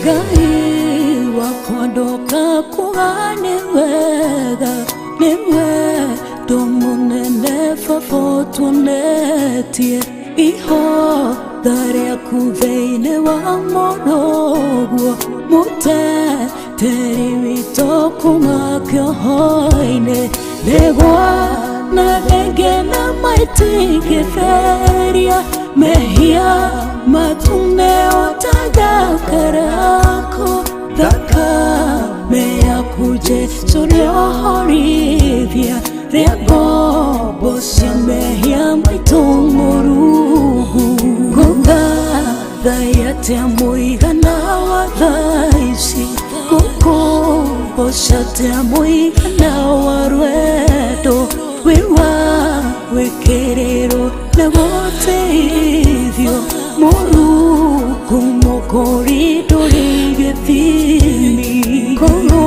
Ngai wakwa ndoka kuga nĩ wega, nĩ wendo mũnene baba ũtuonetie, ihotha rĩaku thĩinĩ wa mũrũguo mũteteri witũ kuma kĩoho-inĩ, nĩgwa na thenge na maitingĩtheria mehia matune otagakarako, thakame yaku Jesu rĩohorithia rĩa ngombo cia mehia maitũ mũrungu. Ngũgathaia atĩa mũigana wa thaa ici, ngũkũgoca atĩa mũigana wa rwendo wĩ wa gwĩkĩrĩrwo na gũteithio, mũrungu mũkũri ndũrĩ gĩthimi. Korwo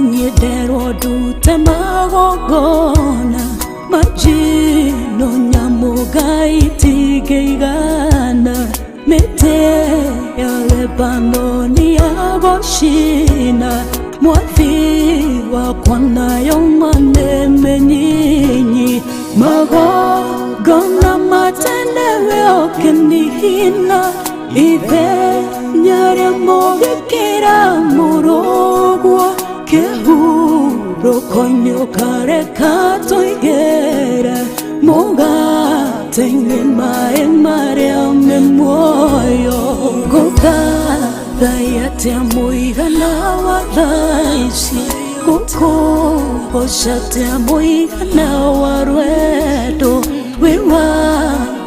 niĩ nderwo ndute magongona majino nyamũ Ngai itingĩigana, mĩtĩ ya Lebanoni ya gũcina mwathi wakwa nayo manene nyinyi, magongona matene ũkĩnina, ithenya rĩa mũgĩkĩra mũrũguo, kĩhurũko-inĩ ũkareka tũingĩre, mũgate-inĩ maĩ marĩa me muoyo. Ngũgathaia atĩa mũigana wa thaa ici, ngũkũgoca atĩa mũigana wa rwendo wĩ wa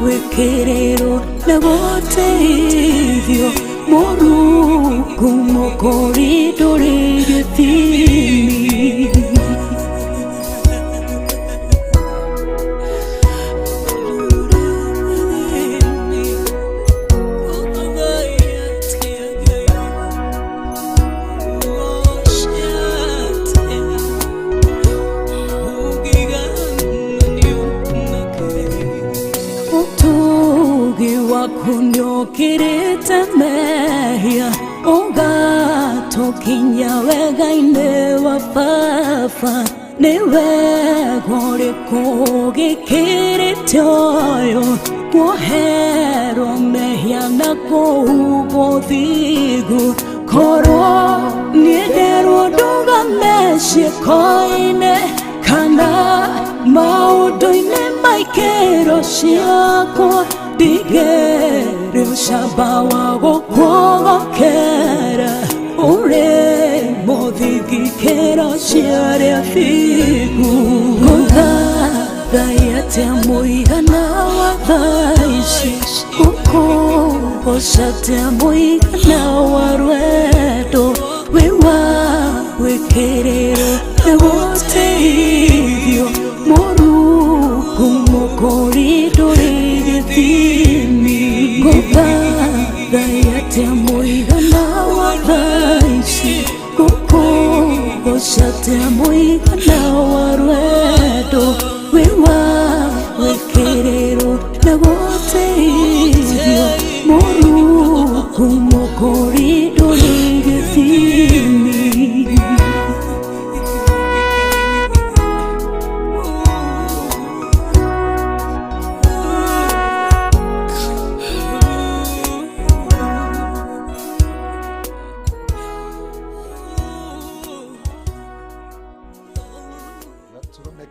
gwĩkĩrĩrwo na gũteithio, mũrungu mũkũri ndũrĩ gĩthimi. Ũtugi waku nĩũkĩrĩte mehia, ũgatũkinya wega-inĩ wa baba, nĩ wega ũrĩkũ ũgĩkĩrĩte ũyũ, kuoherwo mehia na kũhumbwo ũthingu. Korwo niĩ nderwo ndũgame ciĩko-inĩ kana maũndũ-inĩ ma ikĩro ciakwa, ndigĩrĩ ũcamba wa gũkũgokera, ũrĩ mũthingi kĩro cia arĩa thingu. Ngũgathaia atĩa mũigana wa thaa ici, ngũkũgoca atĩa mũigana wa rwendo wĩ wa gwĩkĩrĩrwo na gũteithio, mũrungu mũkũri ndũrĩ gĩthimi. Ngũgathaia atĩa mũigana wa thaa ici, ngũkũgoca atĩa mũigana wa rwendo wĩ wa gwĩkĩrĩrwo na gũteithio, mũrungu mũkũri ndũrĩ gĩthimi.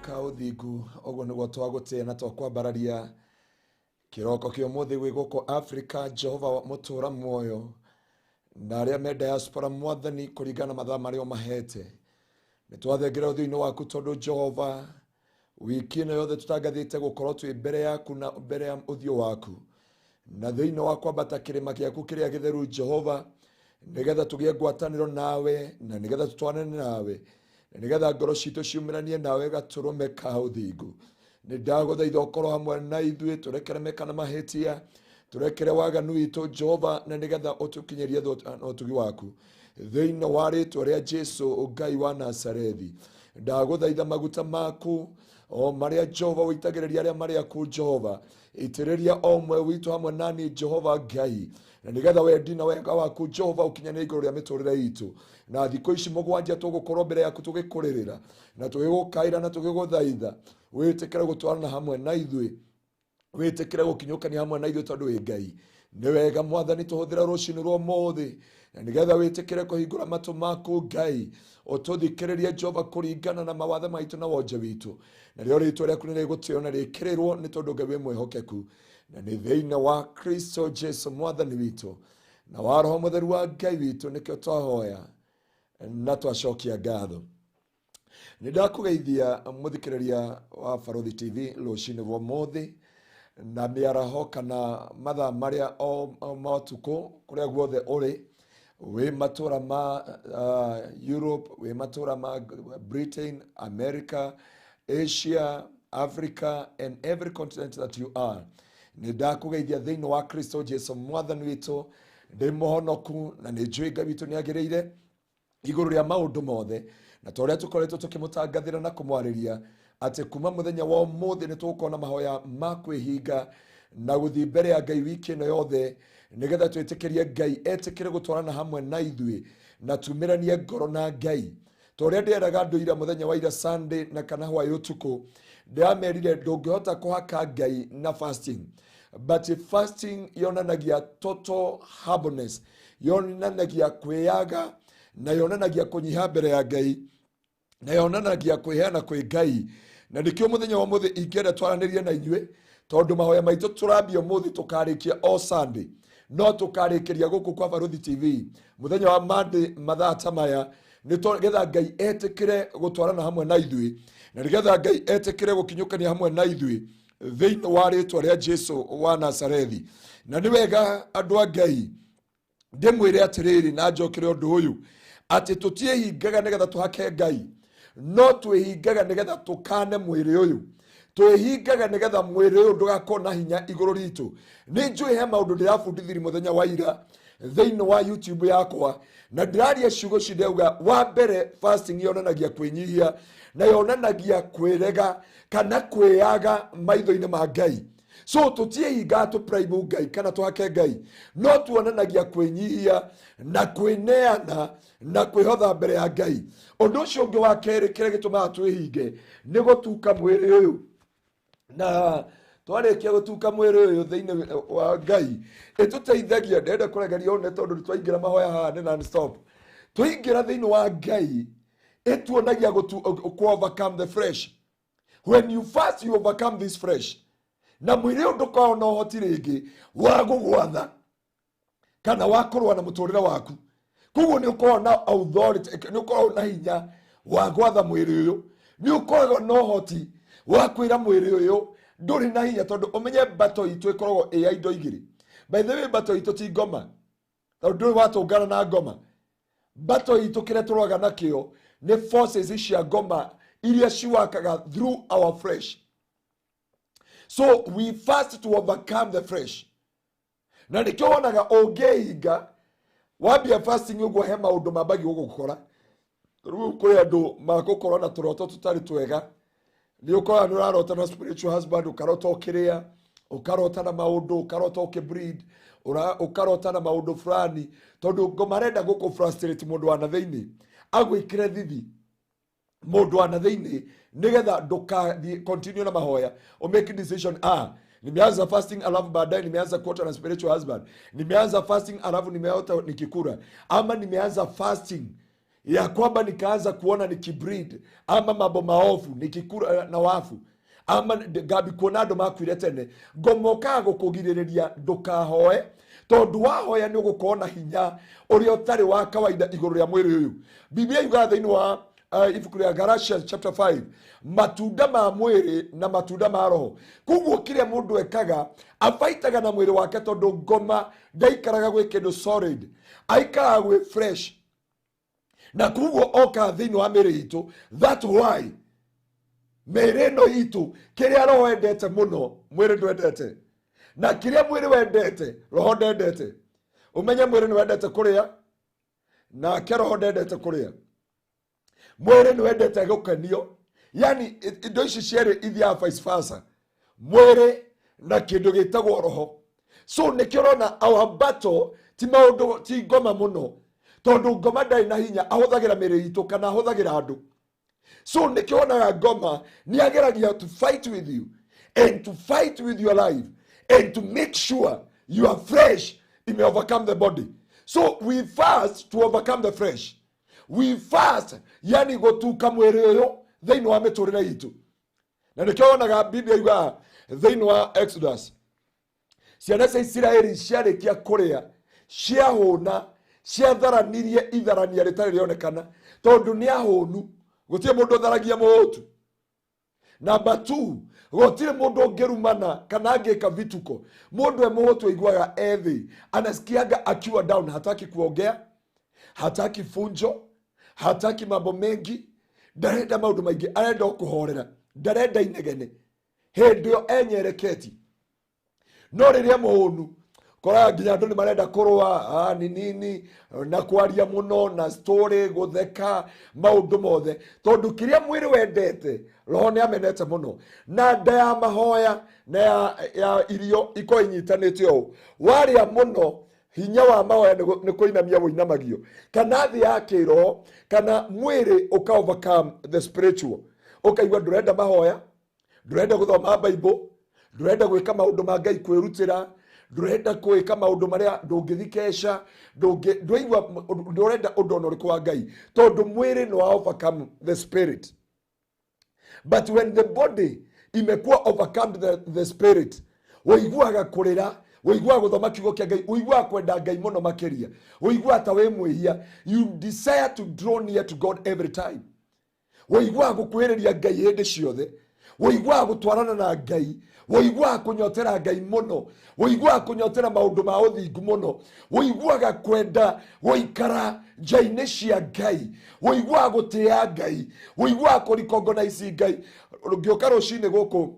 Ka ũthingu, ũguo nĩguo twagũtĩĩa na twakwambararia kĩroko kĩa ũmũthĩ gwĩ gũkũ Afrika. Jehova mũtũra muoyo na arĩa me diaspora, Mwathani, kũringana na mathaa marĩa ũmahete, nĩ twathengera ũthiũ-inĩ waku, tondũ Jehova, wiki ĩno yothe tũtangathĩte gũkorwo twĩ mbere yaku na mbere ya ũthiũ waku na thĩinĩ wa kwambata kĩrĩma gĩaku kĩrĩa gĩtheru, Jehova, nĩgetha tũgĩe ngwatanĩro nawe na nĩgetha tũtwarane nawe na nĩgetha ngoro citũ ciumĩranie nawe gatũrũme ka ũthingu. Nĩ ndagũthaitha ũkorwo hamwe na ithuĩ, tũrekere meka na mahĩtia, tũrekere waganu witũ, Jehova, na nĩgetha ũtũkinyĩrie na ũtugi waku thĩinĩ wa rĩtwa rĩa Jesu Ngai wa Nazarethi. Ndagũthaitha maguta maku o marĩa, Jehova, ũitagĩrĩria arĩa marĩ aku, Jehova, itĩrĩria o ũmwe witũ hamwe nani, Jehova Ngai, na nĩgetha wendi na wega waku, Jehova, ũkinyanĩre igũrũ rĩa mĩtũrĩre itũ. Na thikũ ici 7 tũgũkorwo mbere yaku tũgĩkũrĩrĩra na tũgĩgũkaĩra na tũgĩgũthaitha, wĩtĩkĩre gũtwarana hamwe na ithuĩ, wĩtĩkĩre gũkinyũkania hamwe na ithuĩ, tondũ wĩ Ngai. Nĩ wega, Mwathani, tũhũthĩre rũcinĩ rwa ũmũthĩ na nĩgetha wĩtĩkĩre kũhingũra matũ maku, Ngai, ũtũthikĩrĩrie, Jehova, kũringana na mawathe maitũ na wonje witũ. Na rĩo rĩtwa rĩaku nĩ rĩgũtĩo na rĩkĩrĩrwo, nĩ tondũ Ngai wĩ mwĩhokeku. Na nĩ thĩinĩ wa Kristo Jesu Mwathani witũ na wa Roho Mũtheru wa Ngai witũ nĩkĩo twahoya na twacokia ngatho. Nĩ ndakũgeithia, mũthikĩrĩria wa Barothi TV, rũcinĩ rwa ũmũthĩ na mĩaraho kana mathaa marĩa o matukũ, kũrĩa guothe ũrĩ, wĩ matũra ma Europe, wĩ matũra ma Britain, America, Asia, Africa and every continent that you are, nĩ ndakũgeithia thĩinĩ wa Kristo Jesu Mwathani witũ. Ndĩ mũhonoku na nĩ njũĩ Ngai witũ nĩ agĩrĩire igũrũ rĩa maũndũ mothe. Na ta ũrĩa tũkoretwo tũkĩmũtangathĩra na kũmwarĩria atĩ kuma mũthenya wa ũmũthĩ nĩ tũgũkorwo na mahoya ma kwĩhinga na gũthiĩ mbere ya Ngai wiki ĩno yothe, nĩgetha twĩtĩkĩrie Ngai etĩkĩre gũtwarana hamwe na ithuĩ na tumĩranie ngoro na Ngai. Ta ũrĩa ndĩeraga andũ ira, mũthenya wa ira Sunday na kana hwaĩ ũtukũ, ndĩramerire ndũngĩhota kũhaka Ngai na fasting, but fasting yonanagia total humbleness, yonanagia kwĩyaga na yonanagia kũnyiha mbere ya Ngai na yonanagia kwĩheana kwĩ Ngai. Na nĩkĩo mũthenya wa mũthĩ ingĩenda twaranĩrie na inyuĩ, tondũ mahoya maitũ tũrambia ũmũthĩ, tũkarĩkia o Sunday, no tũkarĩkĩria gũkũ kwa Baruthi TV mũthenya wa Monday mathaa ta maya, nĩ getha Ngai etĩkĩre gũtwarana hamwe na ithuĩ na nĩgetha Ngai etĩkĩre gũkinyũkania hamwe na ithuĩ thĩinĩ wa rĩtwa rĩa Jesu wa Nazarethi. Na nĩ wega, andũ a Ngai, ndĩmwĩre atĩrĩrĩ na njokere ũndũ ũyũ, atĩ tũtiĩhingaga nĩgetha tũhake Ngai, no twĩhingaga nĩgetha tũkane mwĩrĩ ũyũ. Twĩhingaga nĩgetha mwĩrĩ ũyũ ndũgakorwo na hinya igũrũ ritũ. Nĩ njũĩ he maũndũ ndĩrabundithirie mũthenya wa ira thĩinĩ wa YouTube yakwa, na ndĩraria ciugo ci ndauga, wa mbere, fasting yonanagia kwĩnyihia na yonanagia kwĩrega kana kwĩyaga maitho-inĩ ma Ngai. So tũtiĩhingaga tũpraimu Ngai kana tũhake Ngai, no tuonanagia kwĩnyihia na kwĩneana na kwĩhotha mbere ya Ngai. Ũndũ ũcio ũngĩ wa kerĩ, kĩrĩa gĩtũmaga twĩhinge nĩ gũtuka mwĩrĩ ũyũ. Na twarĩkia gũtuka mwĩrĩ ũyũ thĩinĩ wa Ngai, ĩtũteithagia, ndĩrenda kũregeria ũũ nĩ tondũ nĩ twaingĩra mahoya haha nĩ non stop. Tũingĩra thĩinĩ wa Ngai, ĩtuonagia kũ overcome the flesh. When you fast, you overcome this flesh, na mwĩrĩ ũyũ ndũkoragwo na ũhoti rĩngĩ wa gũgwatha kana wa kũrũa na mũtũrĩre waku. Koguo nĩ ũkoragwo na authority, nĩ ũkoragwo na hinya wa gwatha mwĩrĩ ũyũ, nĩ ũkoragwo na ũhoti wa kwĩra mwĩrĩ ũyũ ndũrĩ na hinya, tondũ ũmenye battle itũ ĩkoragwo ĩ ya indo igĩrĩ. By the way, battle itũ ti ngoma, tondũ ndũrĩ watũngana na ngoma. Battle itũ, kĩrĩa tũrũaga nakĩo nĩ forces cia ngoma iria ciwakaga through our flesh. So we fast to overcome the flesh. Na nĩkĩo wonaga ũngĩhinga wambia fasting ũguo, he maũndũ mambagia gũgũkora. Rĩu kũrĩ andũ magũkorwo na tũroto tũtarĩ twega. Nĩ ũkoraga nĩ ũrarota na spiritual husband, ũkarota ũkĩrĩa, ũkarota na maũndũ, ũkarota ũkĩbleed, ũkarota na maũndũ fulani, tondũ ngoma arenda gũkũ frustrate mũndũ wa na thĩinĩ, agwĩkĩre thithi mũndũ wa na thĩinĩ, nĩgetha ndũkathiĩ continue na mahoya. Umake decision, "Ah, nimeanza fasting alafu baadaye nimeanza kuota na spiritual husband, nimeanza fasting alafu nimeota nikikura, ama nimeanza fasting." Ya kwamba nikaanza kuona nikibreed ama mambo maovu nikikura na wafu ama ngambi kuona andũ makuire tene. Ngoma ũkaga gũkũgirĩrĩria ndũkahoe, tondũ wahoya nĩ ũgũkorwo na hinya ũrĩa ũtarĩ wa kawaida igũrũ rĩa mwĩrĩ ũyũ. Biblia yugaga thĩinĩ wa ibuku rĩa Galatians chapter 5, matunda ma mwĩrĩ na matunda ma roho. Koguo kĩrĩa mũndũ ekaga, abaitaga na mwĩrĩ wake, tondũ ngoma ndaikaraga gwĩ kĩndũ solid, aikaraga gwĩ fresh, na koguo okaga thĩinĩ wa mĩĩrĩ itũ. That why mĩĩrĩ ĩno itũ, kĩrĩa roho endete mũno mwĩrĩ ndwendete, na kĩrĩa mwĩrĩ wendete roho ndendete. Ũmenye mwĩrĩ nĩ wendete kũrĩa, nake roho ndendete kũrĩa. Mwĩrĩ nĩ wendete gũkenio, yani indo ici cierĩ ithiaga vice versa, mwĩrĩ na kĩndũ gĩtagwo roho. So nĩkĩo ũrona our battle ti maũndũ, ti ngoma mũno, tondũ ngoma ndarĩ na hinya, ahũthagĩra mĩĩrĩ itũ kana ahũthagĩra andũ. So nĩkĩo wonaga ngoma nĩ ageragia to fight with you and to fight with your life and to make sure you are fresh ime overcome the body. So we fast to overcome the flesh. We fast, yani gũtuka mwĩrĩ ũyũ thĩinĩ wa mĩtũrĩre itũ. Na nĩkĩo wonaga Biblia yugaga thĩinĩ wa Exodus, ciana cia Isiraeli ciarĩkia kũrĩa, ciahũna, ciatharanirie itharania rĩtarĩ rĩonekana, tondũ nĩ ahũnu. Gũtirĩ mũndũ ũtharagia mũhũtu. Number 2, gũtirĩ mũndũ ũngĩrumana kana angĩka vituko. Mũndũ e mũhũtu aiguaga ethĩ, anasikiaga akiwa down, hataki kuongea, hataki funjo, hataki mambo mengi, ndarenda maũndũ maingĩ, arenda o kũhorera, ndarenda inegene hĩndĩ ĩyo enyereketi. No rĩrĩa mũhũnu, koraga nginya andũ nĩ marenda kũrũa, ni nini, na kwaria mũno, na story, gũtheka, maũndũ mothe, tondũ kĩrĩa mwĩrĩ wendete roho nĩ amenete mũno. Na nda ya mahoya na ya irio ikorwo inyitanĩte ũũ, warĩa mũno, hinya wa mahoya nĩ kũinamia wũinamagio, kana thĩ ya kĩroho kana mwĩrĩ ũka overcome the spiritual. Ũkaigua ndũrenda mahoya, ndũrenda gũthoma Bible, ndũrenda gwĩka maũndũ ma Ngai, kwĩrutĩra, ndũrenda gwĩka maũndũ marĩa, ndũngĩthi kesha, ndũigua ndũrenda ũndũ ona ũrĩkũ wa Ngai, tondũ mwĩrĩ nĩ wa overcome the spirit. But when the body imekuwa overcome the spirit, ũiguaga kũrĩra, ũiguaga gũthoma kiugo kĩa Ngai, ũiguaga kwenda Ngai mũno makĩria, ũiguaga ta wĩ mwĩhia. You desire to draw near to God every time. Ũiguaga gũkuhĩrĩria Ngai hĩndĩ ciothe, ũiguaga gũtwarana na Ngai, ũiguaga kũnyotera Ngai mũno, ũiguaga kũnyotera maũndũ ma ũthingu mũno, ũiguaga kwenda gũikara nja-inĩ cia Ngai, ũiguaga gũtĩa Ngai, ũiguaga kũrecognize Ngai. Ngĩũka rũcinĩ gũkũ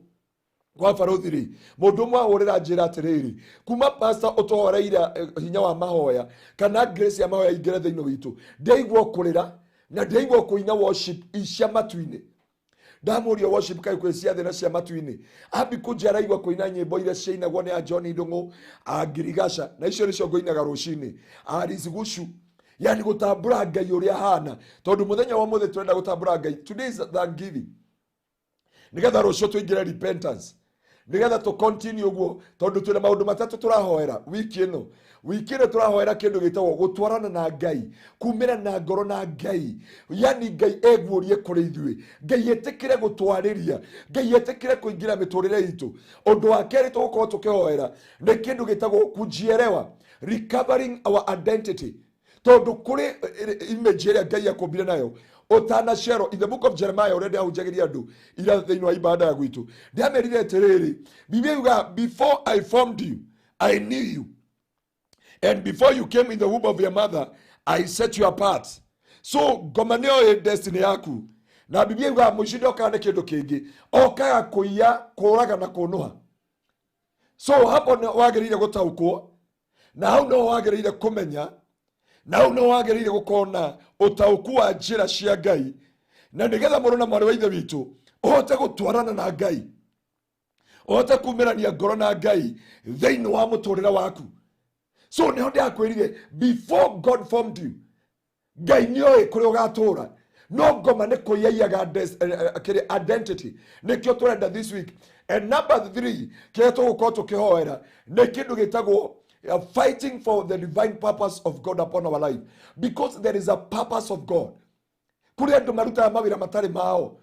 kwa barothi rĩ, mũndũ ũmwe ahũrĩra njĩra atĩrĩrĩ, kuma pastor ũtũhoreire hinya wa mahoya kana grace ya mahoya ingĩre thĩinĩ witũ, ndaigua kũrĩra na ndaigua kũina worship cia matu-inĩ. Ndamũria, worship kaĩ kwĩ cia thĩ na cia matu-inĩ? Ambi kũnjia araigua kũina nyĩmbo iria ciainagwo nĩ a John Ndung'u, a Ngirigaca, na icio nĩcio ngũinaga rũcinĩ, a Liz Gucu, yani gũtambũra Ngai ũrĩa ahana, tondũ mũthenya wa ũmũthĩ tũrenda gũtambũra Ngai. Today is Thanksgiving, nĩgetha rũciũ tũingĩre repentance, nĩgetha tũ continue ũguo, tondũ twĩna maũndũ matatũ tũrahoera wiki ĩno. Wiki ĩno tũrahoera kĩndũ gĩtagwo gũtwarana na Ngai, kumĩra na ngoro na Ngai, yani Ngai eguũrie kũrĩ ithuĩ, Ngai ĩtĩkĩre gũtwarĩria, Ngai ĩtĩkĩre kũingĩra mĩtũrĩre itũ. Ũndũ wa kerĩ tũgũkorwo tũkĩhoera nĩ kĩndũ gĩtagwo kujielewa, recovering our identity, tondũ kũrĩ image ĩrĩa Ngai akũmbire nayo ũtanaciarwo. In the Book of Jeremiah, ũrĩa ndĩrahunjagĩria andũ ira thĩinĩ wa ibanda ya gwitũ, ndĩamerire atĩrĩrĩ, Biblia yugaga, "Before I formed you, I knew you, and before you came in the womb of your mother, I set you apart." So ngoma nĩyo destiny yaku, na Biblia yugaga mũici ndokaga nĩ kĩndũ kĩngĩ, okaga kũiya, kũraga na kũnũha. So hapo nĩ wagĩrĩire gũtaũkwo, na hau no wagĩrĩire kũmenya, na hau no wagĩrĩire gũkorwo na ũtaũku wa njĩra cia Ngai, na nĩgetha mũrũ na mwarĩ wa ithe witũ ũhote gũtwarana na Ngai, ũhote kumĩrania ngoro na Ngai thĩinĩ wa mũtũrĩre waku. So nĩho ndĩrakwĩrire, before God formed you, Ngai nĩoĩ kũrĩa ũgatũra, no ngoma nĩ kũiyaiyaga kĩrĩa identity. Nĩkĩo tũrenda this week. And number 3, kĩrĩa tũgũkorwo tũkĩhoera nĩ kĩndũ gĩtagwo Fighting for the divine purpose of God upon our life, because there is a purpose of God. Kũrĩ andũ marutaga mawĩra matarĩ mao,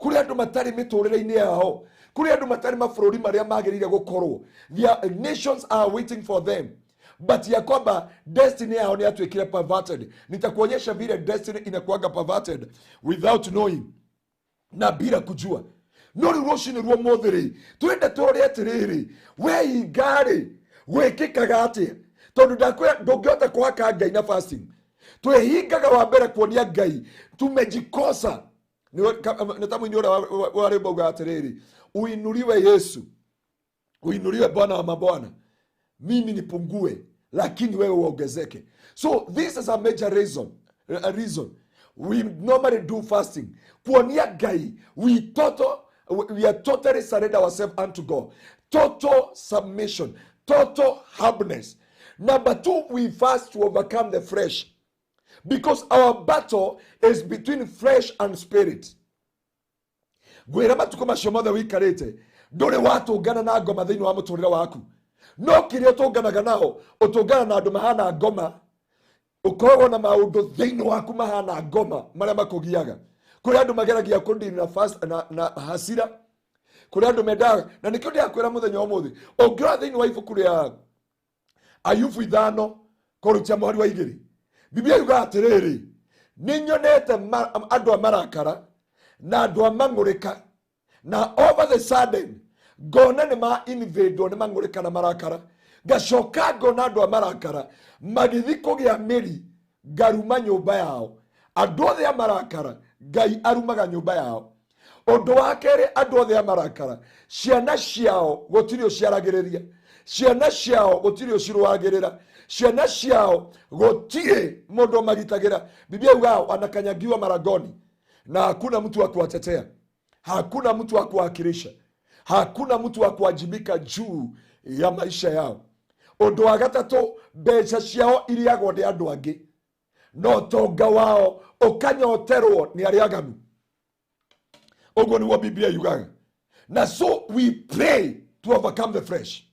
kũrĩ andũ matarĩ mĩtũrĩre-inĩ yao, kũrĩ andũ matarĩ mabũrũri marĩa magĩrĩire gũkorwo. Their nations are waiting for them, but ya kwamba destiny yao nĩ yatuĩkire perverted. Nitakuonyesha vile destiny inakuaga perverted without knowing na bila kujua. No rĩu rũcinĩ ruo mũthĩ rĩ, twende tũrore atĩrĩrĩ, wehinga rĩ, gwĩkĩkaga atĩa? Tondũ ndakwĩra ndũngĩhota kũhaka Ngai na fasting. Twĩhingaga wa mbere kuonia Ngai tumejikosa. Nĩ ta mũini ũrĩa wa rwĩmbo augaga atĩrĩrĩ, uinuliwe Yesu, uinuliwe Bwana wa mabwana, mimi nipungue lakini wewe uongezeke. So this is a major reason, a reason we normally do fasting, kuonia Ngai we are totally surrender ourselves unto God, total submission, total humbleness. Number two, we fast to overcome the flesh, because our battle is between flesh and spirit. Ngwĩra matukũ macio mothe wĩikarĩte ndũrĩ watũngana na ngoma thĩinĩ wa mũtũrĩre waku, no kĩrĩa ũtũnganaga nao, ũtũngana na andũ mahana ngoma. Ũkoragwo na maũndũ thĩinĩ waku mahana ngoma marĩa makũgiaga. Kũrĩ andũ mageragia kũndini na, fast, na hasira, kũrĩ andũ mendaga, na nĩkĩo ndĩrakwĩra mũthenya wa ũmũthĩ, ũngĩrora thĩinĩ wa ibuku rĩa Ayubu 5 kũrutia mũhari wa 2, Biblia yugaga atĩrĩrĩ, nĩ nyonete andũ a marakara na andũ a mang'ũrĩka, na over the sudden ngona nĩ ma invadwo nĩ mang'ũrĩka na marakara, ngacoka ngona andũ a marakara magĩthiĩ kũgĩa mĩri, ngaruma nyũmba yao. Andũ othe a marakara Ngai arumaga nyũmba yao. Ũndũ wa kerĩ, andũ othe a marakara ciana ciao gũtirĩ ũciaragĩrĩria, ciana ciao gũtirĩ ũcirũagĩrĩra, ciana ciao gũtirĩ mũndũ ũmagitagĩra. Biblia yugaga wanakanyagiwa maragoni na hakuna mtu wa kuwatetea, hakuna mtu wa kuwakilisha, hakuna mtu wa kuwajibika juu ya maisha yao. Ũndũ wa gatatũ, mbeca ciao iriagwo nĩ andũ angĩ, no ũtonga wao ũkanyoterwo nĩ arĩa aganu. Ũguo nĩguo Biblia yugaga. Na so we pray to overcome the flesh,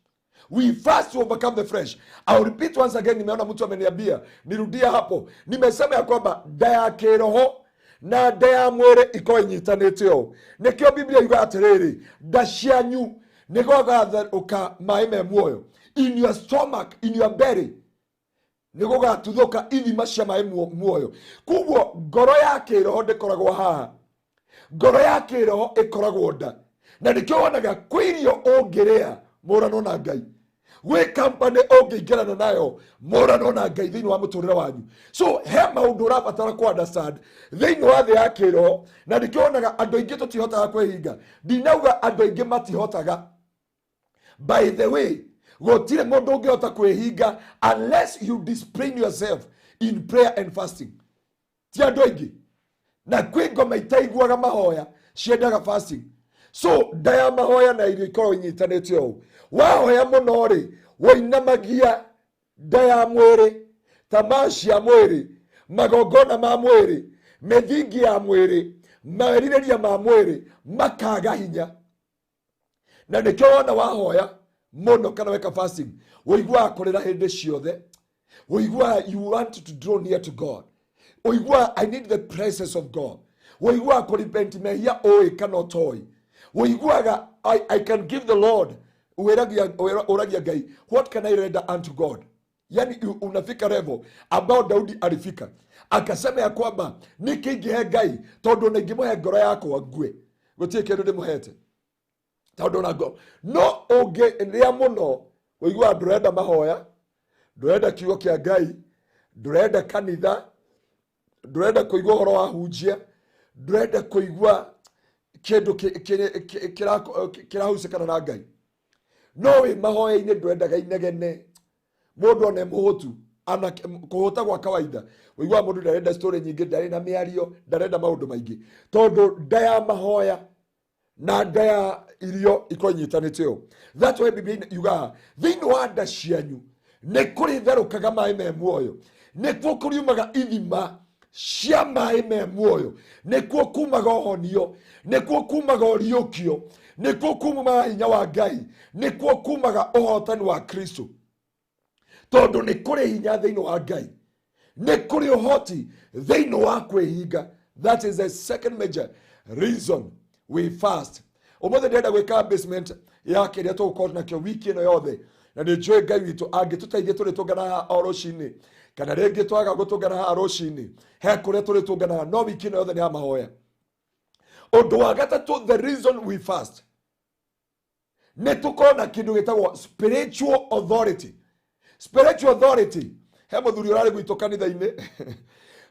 we fast to overcome the flesh. I'll repeat once again, nimeona mtu ameniambia nirudie hapo. Nimesema ya kwamba nda ya kĩroho na nda ya mwĩrĩ ikorwo inyitanĩte ũũ. Nĩkĩo Biblia yugaga atĩrĩrĩ, nda cianyu nĩ gũgatherũka maĩ me muoyo. In your stomach, in your belly, nĩ gũgatuthũka ithima cia maĩ muoyo. Koguo ngoro ya kĩroho ndĩkoragwo haha, ngoro ya kĩroho ĩkoragwo nda. Na nĩkĩo wonaga kwĩ irio ũngĩrĩa mũrano na Ngai, gwĩ company ũngĩingĩrana nayo mũrano na Ngai thĩinĩ wa mũtũrĩre wanyu. So he maũndũ ũrabatara kũ understand thĩinĩ wa thĩ ya kĩroho, na nĩkĩo wonaga andũ aingĩ tũtihotaga kwĩhinga. Ndinauga andũ aingĩ matihotaga. By the way, gũtirĩ mũndũ ũngĩhota kwĩhinga unless you discipline yourself in prayer and fasting. Ti andũ aingĩ, na kwĩ ngoma itaiguaga mahoya, ciendaga fasting. So nda ya mahoya na irio ikoragwo inyitanĩte ũũ. Wahoya mũno rĩ, woinamagia nda ya mwĩrĩ, tamaa cia mwĩrĩ, magongona ma mwĩrĩ, mĩthingi ya mwĩrĩ, merirĩria ma mwĩrĩ makaga hinya. Na nĩkĩo wona wahoya mũno kana weka fasting, ũiguaga kũrĩra hĩndĩ ciothe, ũiguaga you want to draw near to God, ũiguaga I need the presence of God, ũiguaga kũrepent mehia ũĩ kana ũtoĩ, ũiguaga I can give the Lord, ũragia Ngai, what can I render unto God? Yani unafika level ambao Daudi alifika, akasema ya kwamba nĩkĩ ingĩhe Ngai, tondũ ona ingĩmũhe ngoro yakwa ngue, gũtirĩ kĩndũ ndĩmũhete, tondũ ona ngoro no ũngĩrĩa mũno ũiguaga ndũrenda mahoya, ndũrenda kiugo kĩa Ngai, ndũrenda kanitha, ndũrenda kũigua ũhoro wa hunjia, ndũrenda kũigua kĩndũ kĩrahucĩkana na Ngai. No wĩ mahoya-inĩ ndwendaga inegene, mũndũ one mũhũtu, ana kũhũta gwa kawaida, ũiguaga mũndũ ndarenda story nyingĩ, ndarĩ na mĩario, ndarenda maũndũ maingĩ, tondũ nda ya mahoya na nda ya irio ikorwo inyitanĩte ũũ. That's why Biblia yugaga thĩinĩ wa nda cianyu nĩ kũrĩtherũkaga maĩ me muoyo, nĩkuo kũriumaga ithima cia maĩ me muoyo, nĩkuo kumaga ũhonio, nĩkuo kumaga ũriũkio, nĩkuo kumaga hinya wa Ngai, nĩkuo kumaga ũhotani wa Kristo. Tondũ nĩ kũrĩ hinya thĩinĩ wa Ngai, nĩ kũrĩ ũhoti thĩinĩ wa kwĩhinga. That is the second major reason we fast. Ũmũthĩ ndĩrenda gwĩka basement ya kĩrĩa tũgũkorwo nakĩo wiki ĩno yothe, na nĩ njũĩ Ngai witũ angĩtũteithia tũrĩtũngana haha o rũcinĩ, kana rĩngĩ twaga gũtũngana haha rũcinĩ, he kũrĩa tũrĩtũnganaga, no wiki ĩno yothe nĩ ya mahoya. Ũndũ wa gatatũ, the reason we fast, nĩ tũkorwo na kĩndũ gĩtagwo spiritual authority. Spiritual authority, he mũthuri ũrarĩ gwitũ kanitha-inĩ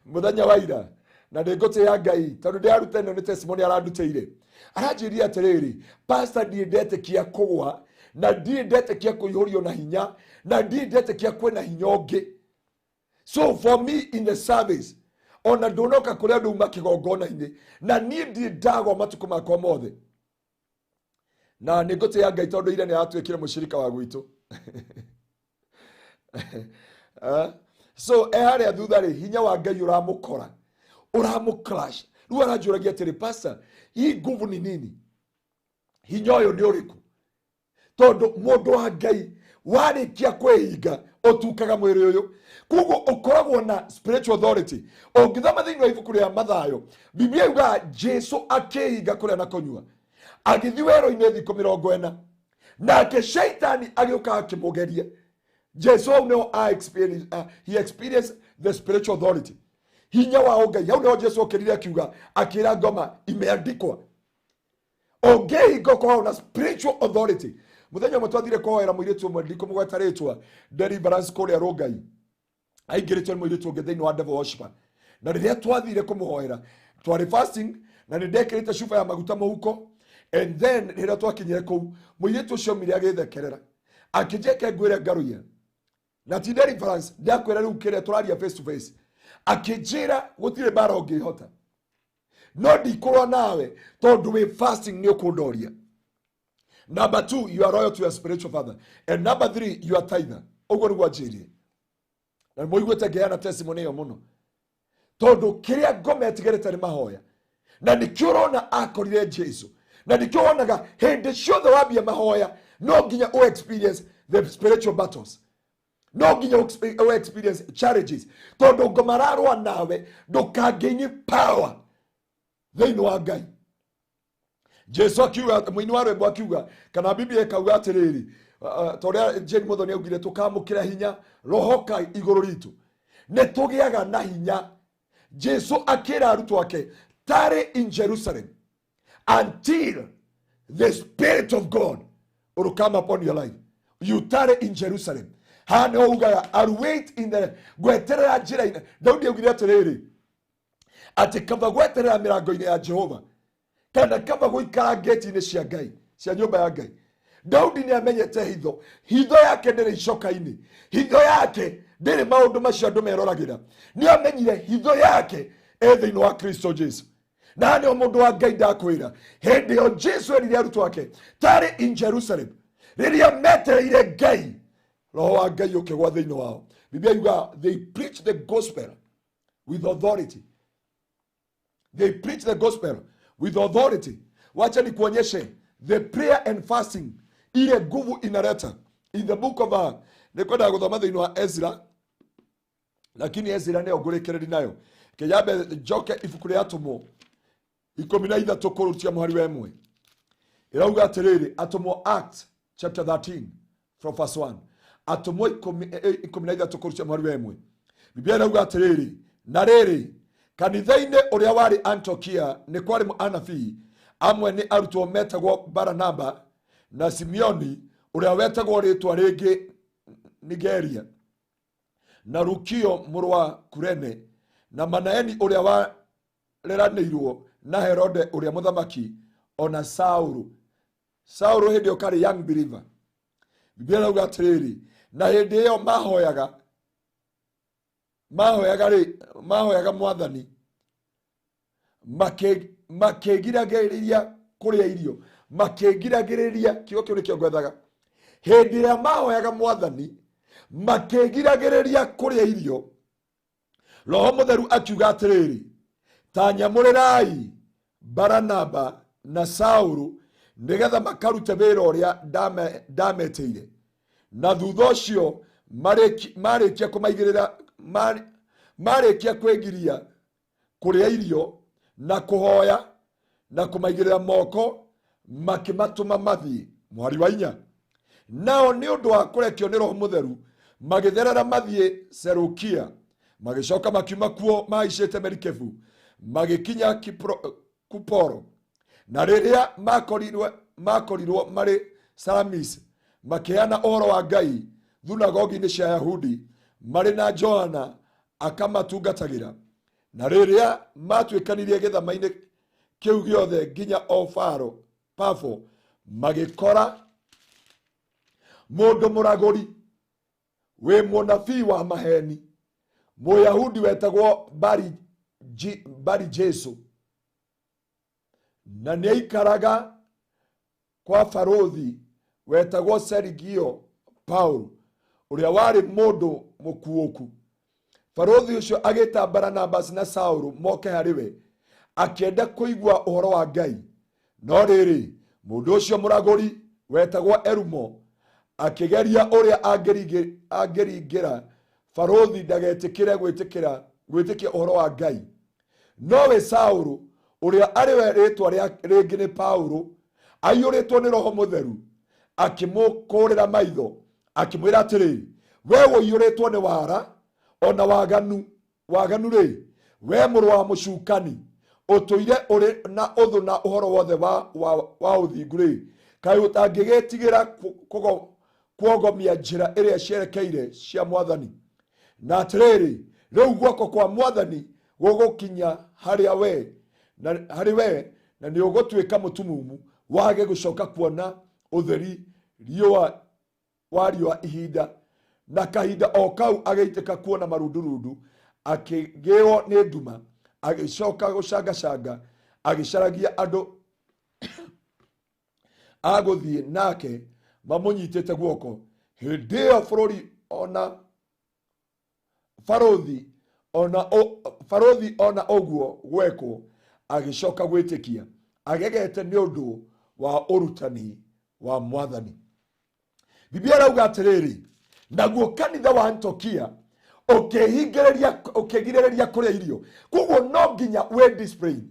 mũthenya wa ira, na nĩ ngũtĩĩa Ngai tondũ ndĩraruta ĩno nĩ testimony arandutĩire. Aranjĩrire atĩrĩrĩ, "Pastor, ndiĩ ndetĩkia kũgwa, na ndiĩ ndetĩkia kũihũrio na hinya, na ndiĩ ndetĩkia kwĩna hinya ũngĩ. So for me in the service, ona ndũnoka kũrĩa andũ uma kĩgongona-inĩ, na niĩ ndiĩ ndagwa matukũ makwa mothe." Na nĩ ngũtĩĩa Ngai tondũ ira nĩ aratuĩkire mũcirika wa gwitũ. So e harĩa thutha rĩ, hinya wa Ngai ũramũkora, ũramũcrash. Rĩu aranjũragia atĩrĩ, "Pastor, hii nguvu ni nini? Hinya ũyũ nĩ ũrĩkũ?" Tondũ mũndũ wa Ngai warĩkia kwĩhinga ũtukaga mwĩrĩ ũyũ, koguo ũkoragwo na spiritual authority. Ũngĩthoma thĩinĩ wa ibuku rĩa Mathayo, Biblia yugaga Jesu akĩhinga kũrĩa na kũnyua, agĩthiĩ werũ-inĩ thikũ 40, nake Shaitani agĩũka akĩmũgeria. Jesu hau nĩho a experience, he experienced the spiritual authority, hinya wa ũngai. Hau nĩho Jesu okĩrire akiuga, akĩra ngoma, "Imeandikwa." Ũngĩhinga ũkoragwo na spiritual authority. Mũthenya ũmwe twathire kũhoera mũirĩtu ũmwe, ndikũmũgweta rĩtwa, deliverance kũrĩa Rũngai, aingĩrĩtio nĩ mũirĩtu ũngĩ thĩinĩ wa devil worshiper. Na rĩrĩa twathire kũmũhoera, twarĩ fasting na nĩ ndekĩrĩte cuba ya maguta mũhuko. And then rĩrĩa twakinyire kũu, mũirĩtu ũcio omire agĩthekerera, akĩnjeke ngwĩre ngarũiya na ti deliverance ndakwĩra rĩu kĩrĩa tũraria face to face. Akĩnjĩra, "Gũtirĩ mbara ũngĩhota, no ndikũrũa nawe tondũ wĩ fasting nĩ ũkũndoria." Number two, you are loyal to your spiritual father. And number three, you are tither. Ũguo nĩguo anjĩrire, na mũiguĩte ngĩheana testimony ĩyo mũno, tondũ kĩrĩa ngoma ĩtigĩrĩte nĩ mahoya, na nĩkĩo ũrona akorire Jesu, na nĩkĩo wonaga hĩndĩ ciothe wambia mahoya no nginya ũ experience the spiritual battles, no nginya ũ experience challenges, tondũ ngoma ararũa nawe ndũkangĩini power thĩinĩ wa Ngai. Jesu akiuga, mũini wa rwĩmbo akiuga, kana Biblia ĩkauga atĩrĩrĩ, ta ũrĩa Jane Muthoni augire, tũkamũkĩra hinya roho ka igũrũ ritũ, nĩ tũgĩaga na hinya. Jesu akĩra arutwo ake, "Tarry in Jerusalem until the Spirit of God will come upon your life." You tarry in Jerusalem. Haha nĩho ugaga, "I'll wait in the," ngweterera njĩra-inĩ. Daudi augire atĩrĩrĩ, atĩ kaba gweterera mĩrango-inĩ ya Jehova, kana kaba gũikara ngĩti-inĩ cia Ngai, cia nyũmba ya Ngai. Daudi nĩ amenyete hitho. Hitho yake ndĩrĩ icoka-inĩ, hitho yake ndĩrĩ maũndũ macio andũ meroragĩra. Nĩ amenyire hitho yake e thĩinĩ wa Kristo Jesu. Na nĩo mũndũ wa Ngai ndakwĩra, hĩndĩ ĩyo Jesu erire arutwo ake, "Tarry in Jerusalem," rĩrĩa metereire Ngai, roho wa Ngai ũkĩgwa thĩinĩ wao. Biblia yuga they preach the gospel with authority. They preach the gospel with authority. Wacha nikuonyeshe the prayer and fasting, ile nguvu inaleta. In the book of nĩkwendaga gũthoma thĩinĩ wa Ezra, lakini Ezra nĩyo ngũrĩkĩrĩri nayo. Kĩyambe njoke ibuku rĩa Atũmwo 13 kũrutia mũhari wa 1. Ĩrauga atĩrĩrĩ, Atũmwo, Acts chapter 13 from verse 1. Atũmwo 13 kũrutia mũhari wa 1, Biblia ĩrauga atĩrĩrĩ, "Na rĩrĩ, kanitha-inĩ ũrĩa warĩ Antiokia nĩ kwarĩ anabii amwe nĩ arutwo metagwo Baranaba na Simeoni ũrĩa wetagwo rĩtwa rĩngĩ Nigeria, na Lukio mũrũ wa Kurene, na Manaeni ũrĩa wareranĩirwo na Herode ũrĩa mũthamaki, ona Saulu." Saulu hĩndĩ ĩyo karĩ young believer. Biblia ĩrauga atĩrĩrĩ, "Na hĩndĩ ĩyo mahoyaga rĩ, mahoyaga Mwathani, makĩgiragĩrĩria kũrĩa irio." Makĩgiragĩrĩria, kiugo kĩu nĩkĩo ngwethaga. Hĩndĩ ĩrĩa mahoyaga Mwathani, makĩgiragĩrĩria kũrĩa irio, Roho Mũtheru akiuga atĩrĩrĩ, "Ta nyamũrĩrai Baranaba na Saulu nĩgetha makarute wĩra ũrĩa ndametĩire." Na thutha ũcio Marĩkia kũmaigĩrĩra marĩkia kwĩgiria kũrĩa irio na kũhoya na kũmaigĩrĩra moko makĩmatũma mathiĩ. Mwari wa 4. Nao nĩ ũndũ wa kũrekio nĩ Roho Mũtheru magĩtherera mathiĩ Serukia, magĩcoka makiuma kuo mahaicĩte merikebu magĩkinya Kuporo. Na rĩrĩa makorirwo marĩ Salamis, makĩheana ũhoro wa Ngai thunagogi-inĩ cia Yahudi marĩ na Johana akamatungatagĩra. Na rĩrĩa matuĩkanirie gĩthama-inĩ kĩu gĩothe nginya o Pafo, magĩkora mũndũ mũragũri wĩ mũnabii wa maheni, Mũyahudi wetagwo Bari Jesu, na nĩaikaraga kwa barũthi wetagwo Sergio Paulo, ũrĩa warĩ mũndũ mũkuũku. Barũthi ũcio agĩta Baranabas na Saũlũ moke harĩ we, akĩenda kũigua ũhoro wa Ngai. No rĩrĩ, mũndũ ũcio mũragũri wetagwo Erumo akĩgeria ũrĩa angĩringĩra barũthi ndagetĩkĩre gwĩtĩkia ũhoro wa Ngai. Nowe Saũlũ, ũrĩa arĩ we rĩtwa rĩngĩ nĩ Paulo, aiyũrĩtwo nĩ Roho Mũtheru, akĩmũkũrĩra maitho, akĩmwĩra atĩrĩrĩ, we ũiyũrĩtwo nĩ wara ona waganu rĩ, we mũrũ wa mũcukani, ũtũire ũrĩ na ũthũ na ũhoro wothe wa ũthingu rĩ, kaĩ ũtangĩgĩtigĩra kuogomia njĩra ĩrĩa cierekeire cia Mwathani? Na atĩrĩrĩ, rĩu guoko kwa Mwathani gũgũkinya harĩ we, na nĩ ũgũtuĩka mũtumumu, wage gũcoka kuona ũtheri wa riũa ihinda. Na kahinda o kau agĩitĩka kuona marundurundu, akĩgĩo nĩ nduma, agĩcoka gũcangacanga, agĩcaragia andũ a gũthiĩ nake mamũnyitĩte guoko. Hĩndĩ ĩyo bũrũri ona barũthi ona ũguo gwekwo, agĩcoka gwĩtĩkia, agegete nĩ ũndũ wa ũrutani wa Mwathani. Biblia ĩrauga atĩrĩrĩ, naguo kanitha wa Antiokia ũkĩgirĩrĩria kũrĩa irio. Koguo no nginya wĩ discipline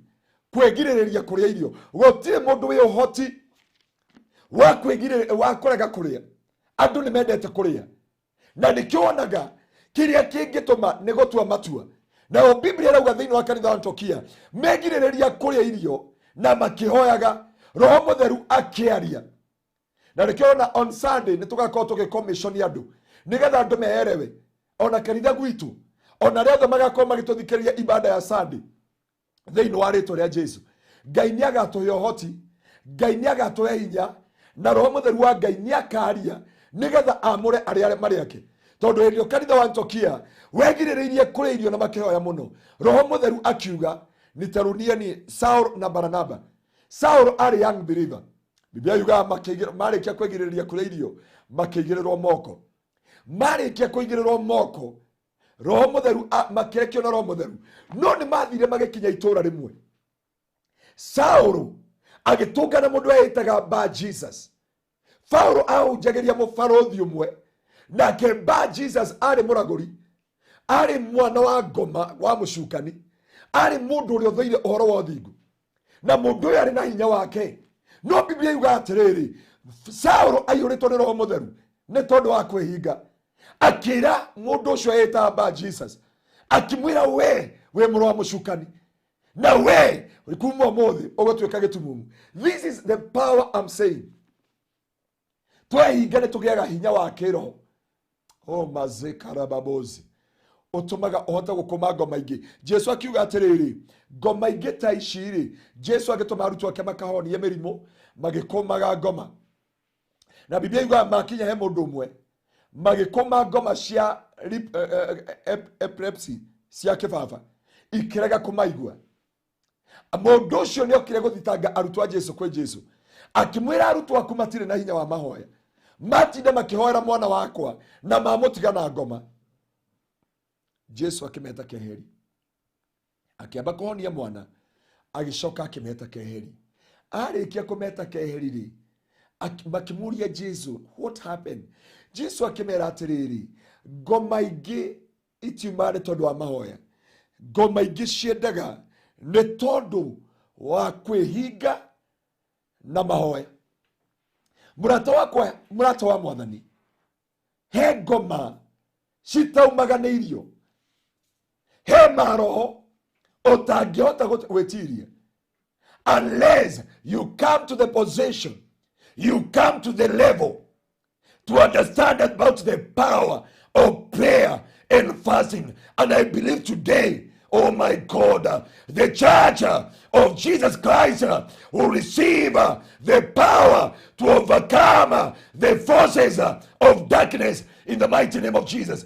kwĩgirĩrĩria kũrĩa irio. Gũtirĩ mũndũ wĩ ũhoti wa kũrega kũrĩa. Andũ nĩ mendete kũrĩa, na nĩkĩo wonaga kĩrĩa kĩngĩtũma nĩ gũtua matua. Nayo Biblia ĩrauga thĩinĩ wa kanitha wa Antiokia megirĩrĩria kũrĩa irio na makĩhoyaga, Roho Mũtheru akĩaria. Na nĩkĩo ona on Sunday nĩ tũgakorwo tũgĩcommission andũ nĩgetha andũ meerewe, ona kanitha gwitũ, ona arĩa othe magakorwo magĩtũthikĩrĩria ibada ya Sunday thĩinĩ wa rĩtwa rĩa Jesu. Ngai nĩ agatũhe ũhoti, Ngai nĩ agatũhe hinya, na Roho Mũtheru wa Ngai nĩ akaria nĩgetha amũre arĩa marĩ ake. Tondũ hĩndĩ ĩyo kanitha wa Antiokia wegirĩrĩirie kũrĩa irio na makĩhoya mũno, Roho Mũtheru akiuga nitarunieni Saul na Baranaba. Saul arĩ young believer. Biblia yugaga marĩkia kwĩgirĩrĩria kũrĩa irio makĩigĩrĩrwo moko. Marĩkia kũigĩrĩrwo moko, Roho Mũtheru makĩrekio na Roho Mũtheru. No nĩ mathire magĩkinya itũũra rĩmwe. Saũlũ agĩtũngana mũndũ eĩtaga Bar Jesus. Paulo ahunjagĩria mũbarũthi ũmwe, nake Bar Jesus arĩ mũragũri, arĩ mwana wa ngoma wa mũcukani, arĩ mũndũ ũrĩa ũthũire ũhoro wa ũthingu, na mũndũ ũyũ arĩ na hinya wake. No Biblia yugaga atĩrĩrĩ, Saũlũ aiyũrĩtwo nĩ Roho Mũtheru nĩ tondũ wa kwĩhinga, akĩra mũndũ ũcio eĩtaga Bar Jesus, akĩmwĩra we wĩ mũrũ wa mũcukani, na we kuma ũmũthĩ ũgũtuĩka gĩtumumu. This is the power I'm saying. Twehinga nĩ tũgĩaga hinya wa kĩroho. O mazekarababozi ũtũmaga ũhote gũkũma ngoma ingĩ. Jesu akiuga atĩrĩrĩ, ngoma ingĩ ta ici rĩ, Jesu agĩtũma arutwo ake makahonie mĩrimũ magĩkũmaga ngoma. Na Biblia yugaga makinya he mũndũ ũmwe magĩkũma ngoma cia epilepsy cia kĩbaba ikĩrega kũmaigua. Mũndũ ũcio nĩ okire gũthitanga arutwo a Jesu kwĩ Jesu, akĩmwĩra arutwo aku matirĩ na hinya wa mahoya, matinda makĩhoera mwana wakwa na mamũtiga na ngoma. Jesu akĩmeta keheri, akĩamba kũhonia mwana, agĩcoka akĩmeta keheri. Arĩkia kũmeta keheri rĩ, Makĩmũria Jesu, what happened? Jesu akĩmera atĩrĩrĩ, ngoma ingĩ itiumaga nĩ tondũ wa mahoya, ngoma ingĩ ciendaga nĩ tondũ wa kwĩhinga na mahoya. Mũrata wakwa, mũrata wa mwathani, he ngoma citaumaga nĩ irio, he maroho ũtangĩhota gwĩtiria unless you come to the position, you come to the level to understand about the power of prayer and fasting. And I believe today, oh my God, the church of Jesus Christ will receive the power to overcome the forces of darkness in the mighty name of Jesus.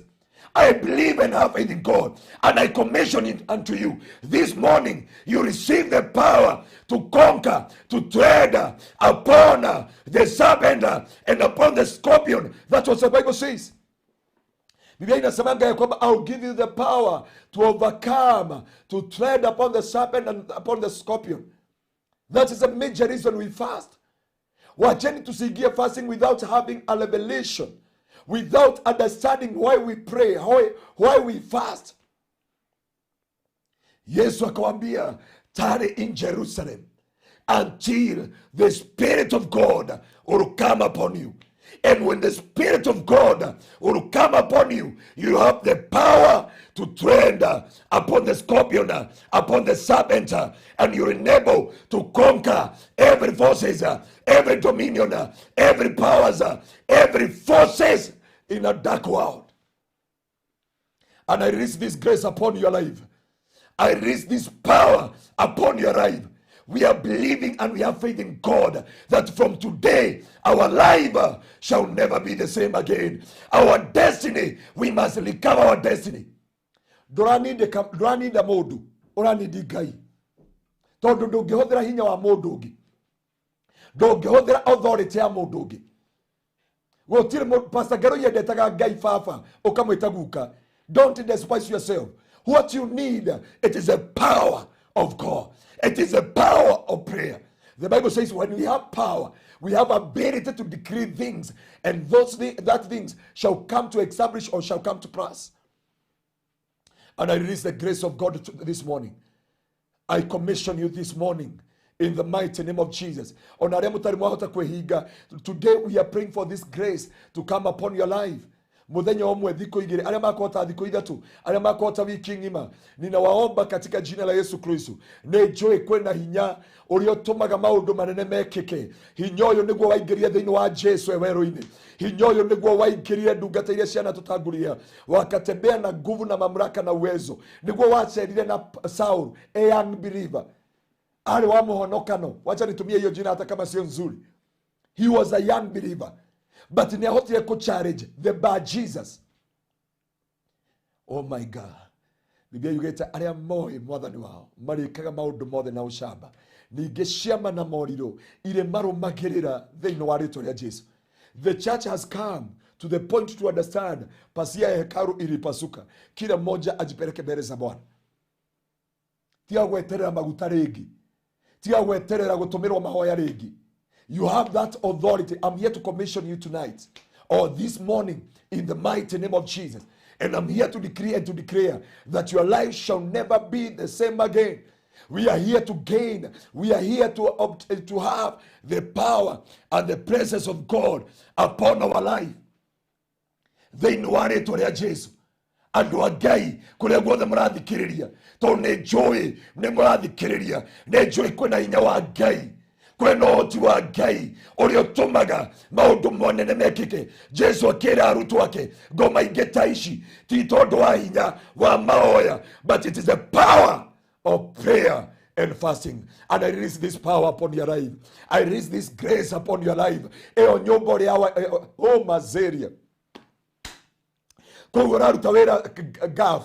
I believe and have faith in God, and I commission it unto you. This morning, you receive the power to conquer, to tread upon the serpent and upon the scorpion. That's what the Bible says. Biblia inasemanga ya kwamba I'll give you the power to overcome, to tread upon the serpent and upon the scorpion. That is a major reason we fast. Wacheni tusiingie fasting without having a revelation, without understanding why we pray, why we fast. Yesu akawambia, tarry in Jerusalem until the Spirit of God will come upon you. And when the Spirit of God will come upon you, you have the power to tread upon the scorpion, upon the serpent, and you're able to conquer every forces, every dominion, every powers, every forces in a dark world. And I release this grace upon your life. I release this power upon your life. We are believing and we have faith in God that from today our life shall never be the same again. Our destiny, we must recover our destiny. Ndũraninda mũndũ, ũranindi Ngai, tondũ ndũngĩhũthĩra hinya wa mũndũ ũngĩ, ndũngĩhũthĩra authority ya mũndũ ũngĩ. Gũtirĩ Pastor Ngero yendetaga Ngai baba ũkamwĩta guka. Don't despise yourself. What you need, it is the power of God. It is the power of prayer. The Bible says when we have power, we have ability to decree things, and those that things shall come to establish or shall come to pass. And I release the grace of God this morning. I commission you this morning in the mighty name of Jesus. Ona arĩa mũtarĩ mwahota kwĩhinga, today we are praying for this grace to come upon your life. Muthenya ũmwe, thikũ igĩrĩ, arĩa makũhota thikũ ithatũ, arĩa makũhota wiki ng'ima, ninawaomba katika jina la Yesu Kristo. Nĩ njũĩ kwĩna hinya ũrĩa ũtũmaga maũndũ manene mekĩke. Hinya ũyũ nĩguo waingĩrire thĩinĩ wa Jesu e werũ-inĩ. Hinya ũyũ nĩguo waingĩrire ndungata iria cianatũtangulia, wakatembea na nguvu na mamlaka na uwezo. Nĩguo wacerire na Saul, a young believer, arĩ wa mũhonokano. Wacha nitumie hiyo jina hata kama sio nzuri. He was a young believer, but nĩ ahotire kũ challenge the bar Jesus. Oh my God, Biblia yugĩte arĩa moĩ mwathani wao marĩkaga maũndũ mothe na ũcamba, ningĩ ciama na morirũ irĩ marũmagĩrĩra thĩinĩ wa rĩtwa rĩa Jesu. The church has come to the point to understand pasia ya hekalu ilipasuka. Kila mmoja ajipeleke mbele za Bwana. Tiga gweterera maguta rĩngĩ, tiga gweterera gũtũmĩrwo mahoya rĩngĩ. You have that authority. I'm here to commission you tonight or this morning in the mighty name of Jesus, and I'm here to decree and to declare that your life shall never be the same again. We are here to gain, we are here to have the power and the presence of God upon our life thĩinĩ wa rĩtwa rĩa Jesu. Andũ a Ngai kũrĩa guothe mũrathikĩrĩria, tondũ nĩ njũĩ nĩ mũrathikĩrĩria, nĩ njũĩ kwĩna hinya wa Ngai, kwĩna ũhoti wa Ngai ũrĩa ũtũmaga maũndũ monene mekĩke. Jesu akĩra arutwo ake, ngoma ingĩ ta ici ti tondũ wa hinya wa mahoya, but it is the power of prayer and fasting. And I release this power upon your life. I release this grace upon your life. Ĩyo nyũmba ũrĩa oh mazeria koguo ũraruta wĩra gaf,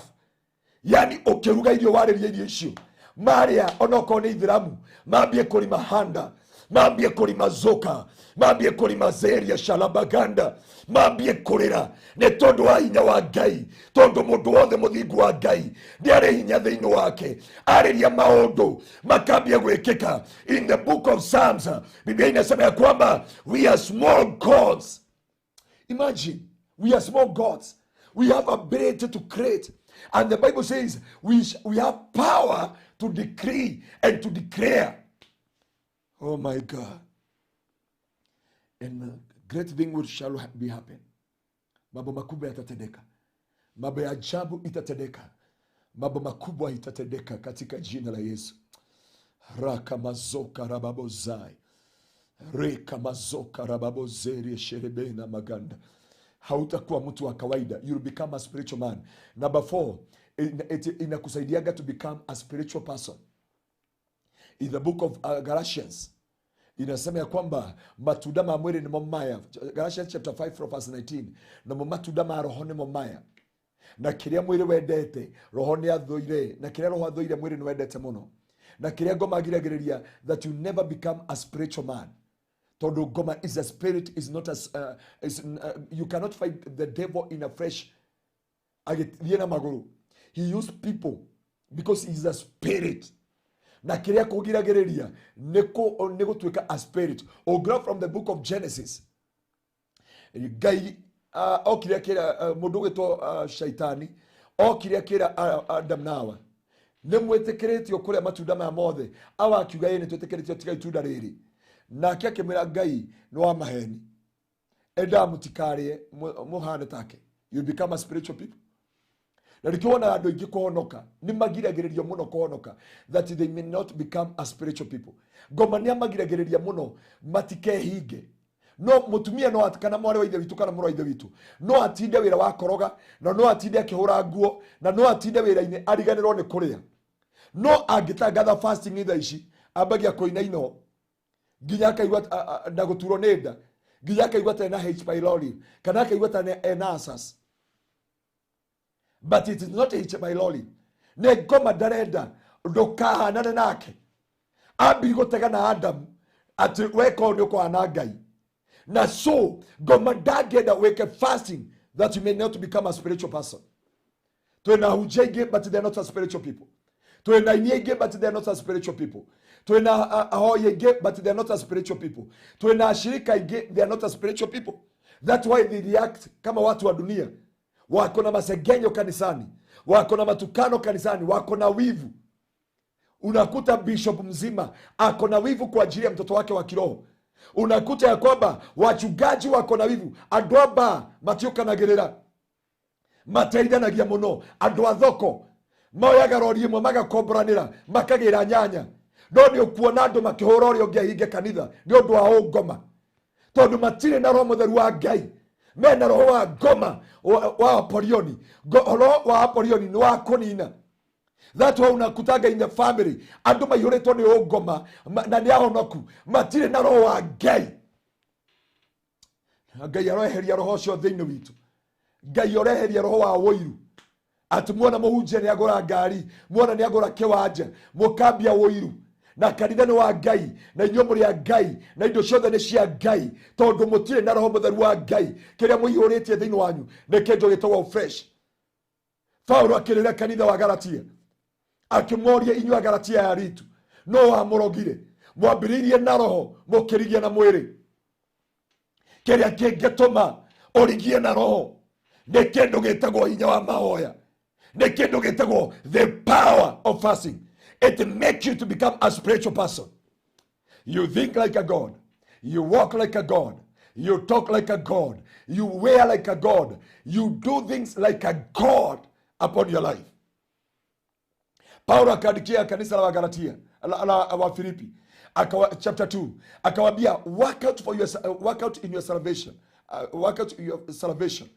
yani ũkĩruga irio, warĩria irio icio marĩa onokorwo nĩ ithiramu, mambie kũrima handa. Mambie kũrimazoka, mambie kũrimazeria shalabaganda, mambie kũrĩra nĩ tondũ wa hinya wa Ngai, tondũ mũndũ wothe mũthingu wa Ngai nĩ arĩ hinya thĩinĩ wake. Arĩria maũndũ makambia gwĩkĩka. In the book of Psalms, Biblia inasema ya kwamba we are small gods. Imagine, we are small gods. We have ability to create. And the Bible says we have power to decree and to declare. Oh my God. And great thing will shall be happen. Mambo makubwa yatatendeka. Mambo ya ajabu itatendeka. Mambo makubwa itatendeka katika jina la Yesu. Raka mazoka rababozai. Reka mazoka rababozeri sherebena maganda. Hautakuwa mtu wa kawaida. You'll become a spiritual man. Number 4, inakusaidiaga to become a spiritual person. In the book of Galatians, inasema ya kwamba matunda ma mwili ni mamaya. Galatians chapter 5 from verse 19. Namo matunda ma roho ni mamaya. Na kiria mwili wendete, roho ni athuire. Na kiria roho athuire, mwili ni wendete muno. Na kiria ngoma agiragiriria, that you never become a spiritual man. Tondu ngoma is a spirit, is not a, is, you cannot find the devil in a fresh agithie na maguru. He used people because he is a spirit. Na kiria kugiragiriria nĩ gũtuĩka a spirit. Ũngĩrora from the book of Genesis, Ngai okire akĩra mũndũ ũgwĩtwo Shaitani, okire akĩra Adam na Hawa, nĩ mwĩtĩkĩrĩtio kũrĩa matunda maya mothe. Awa akiuga ĩ, nĩ twĩtĩkĩrĩtio tiga itunda rĩrĩ. Nake akĩmwĩra Ngai nĩ wa maheni, endaga mũtikarĩe mũhane take. You become a spiritual people. Na nĩkĩo wonaga andũ aingĩ kũhonoka nĩ magiragĩrĩrio mũno kũhonoka, that they may not become a spiritual people. Ngoma nĩ amagiragĩrĩria mũno matikehinge. No mũtumia no kana mwarĩ wa ithe witũ kana mũrũ wa ithe witũ no atinde wĩra wa koroga, na no atinde akĩhũra nguo, na no atinde wĩra-inĩ ariganĩrwo nĩ kũrĩa. No angĩtangatha fasting thaa ici, ambagia kũina ino nginya akaigua na gũturwo nĩ nda, nginya akaigua ta ena H pylori kana akaigua ta ena ulcers. But it is not H pylori. Nĩ ngoma ndarenda ndũkahanane nake. Ambiri gũtega na Adam atĩ weka ũũ nĩ ũkũhana Ngai. Na so ngoma ndangĩenda wĩke fasting that you may not become a spiritual person. Twĩna ahunjia aingĩ but they are not a spiritual people. Twĩna aini aingĩ but they are not a spiritual people. Twĩna ahoi aingĩ but they are not a spiritual people. Twĩna ashirika aingĩ, they are not a spiritual people. That's why they react kama watu wa dunia. Wako na masengenyo kanisani, wako na matukano kanisani, wako na wivu. Unakuta bishop mzima ako na wivu kwa ajili ya mtoto wake wa kiroho. Unakuta ya kwamba wachungaji wako na wivu. Andũ a mbaa matiũkanagĩrĩra, mateithanagia mũno. Andũ a thoko moyaga rori ĩmwe magakomboranĩra makagĩra nyanya. No nĩ ũkuona andũ makĩhũra ũrĩa ũngĩ ahinge kanitha nĩ ũndũ wa ũngoma, tondũ matirĩ na roho mũtheru wa Ngai. Mena roho wa ngoma wa Apolioni. Roho wa Apolioni nĩ wa kũnina. That's why unakutaga in the family andũ maihũrĩtwo nĩ ũngoma na nĩ ahonoku, matirĩ na roho wa Ngai. Ngai aroeheria roho ũcio thĩinĩ witũ. Ngai aroeheria roho wa ũiru. Atĩ muona mũhunjia nĩ agũra ngari, muona nĩ agũra kĩwanja, mũkambia ũiru. Na kanitha nĩ wa Ngai, na inyuĩ mũrĩ a Ngai, na indo ciothe nĩ cia Ngai, tondũ mũtirĩ na roho mũtheru wa Ngai. Kĩrĩa mũihũrĩtie thĩinĩ wanyu nĩ kĩndũ gĩtagwo fresh. Paulo akĩrĩra kanitha wa Galatia, akĩmoria inyuĩ Agalatia ya ritu, no wamũrogire, mwambĩrĩirie na roho mũkĩrigia na mwĩrĩ. Kĩrĩa kĩngĩtũma ũrigie na roho nĩ kĩndũ gĩtagwo hinya wa mahoya, nĩ kĩndũ gĩtagwo the power of fasting. It makes you to become a spiritual person. You think like a God, you walk like a God, you talk like a God, you wear like a God, you do things like a God upon your life. Paulo akaandikia kanisa la Wagalatia, la Wafilipi, chapter 2, akawaambia work out for your, work out in your salvation, work out your salvation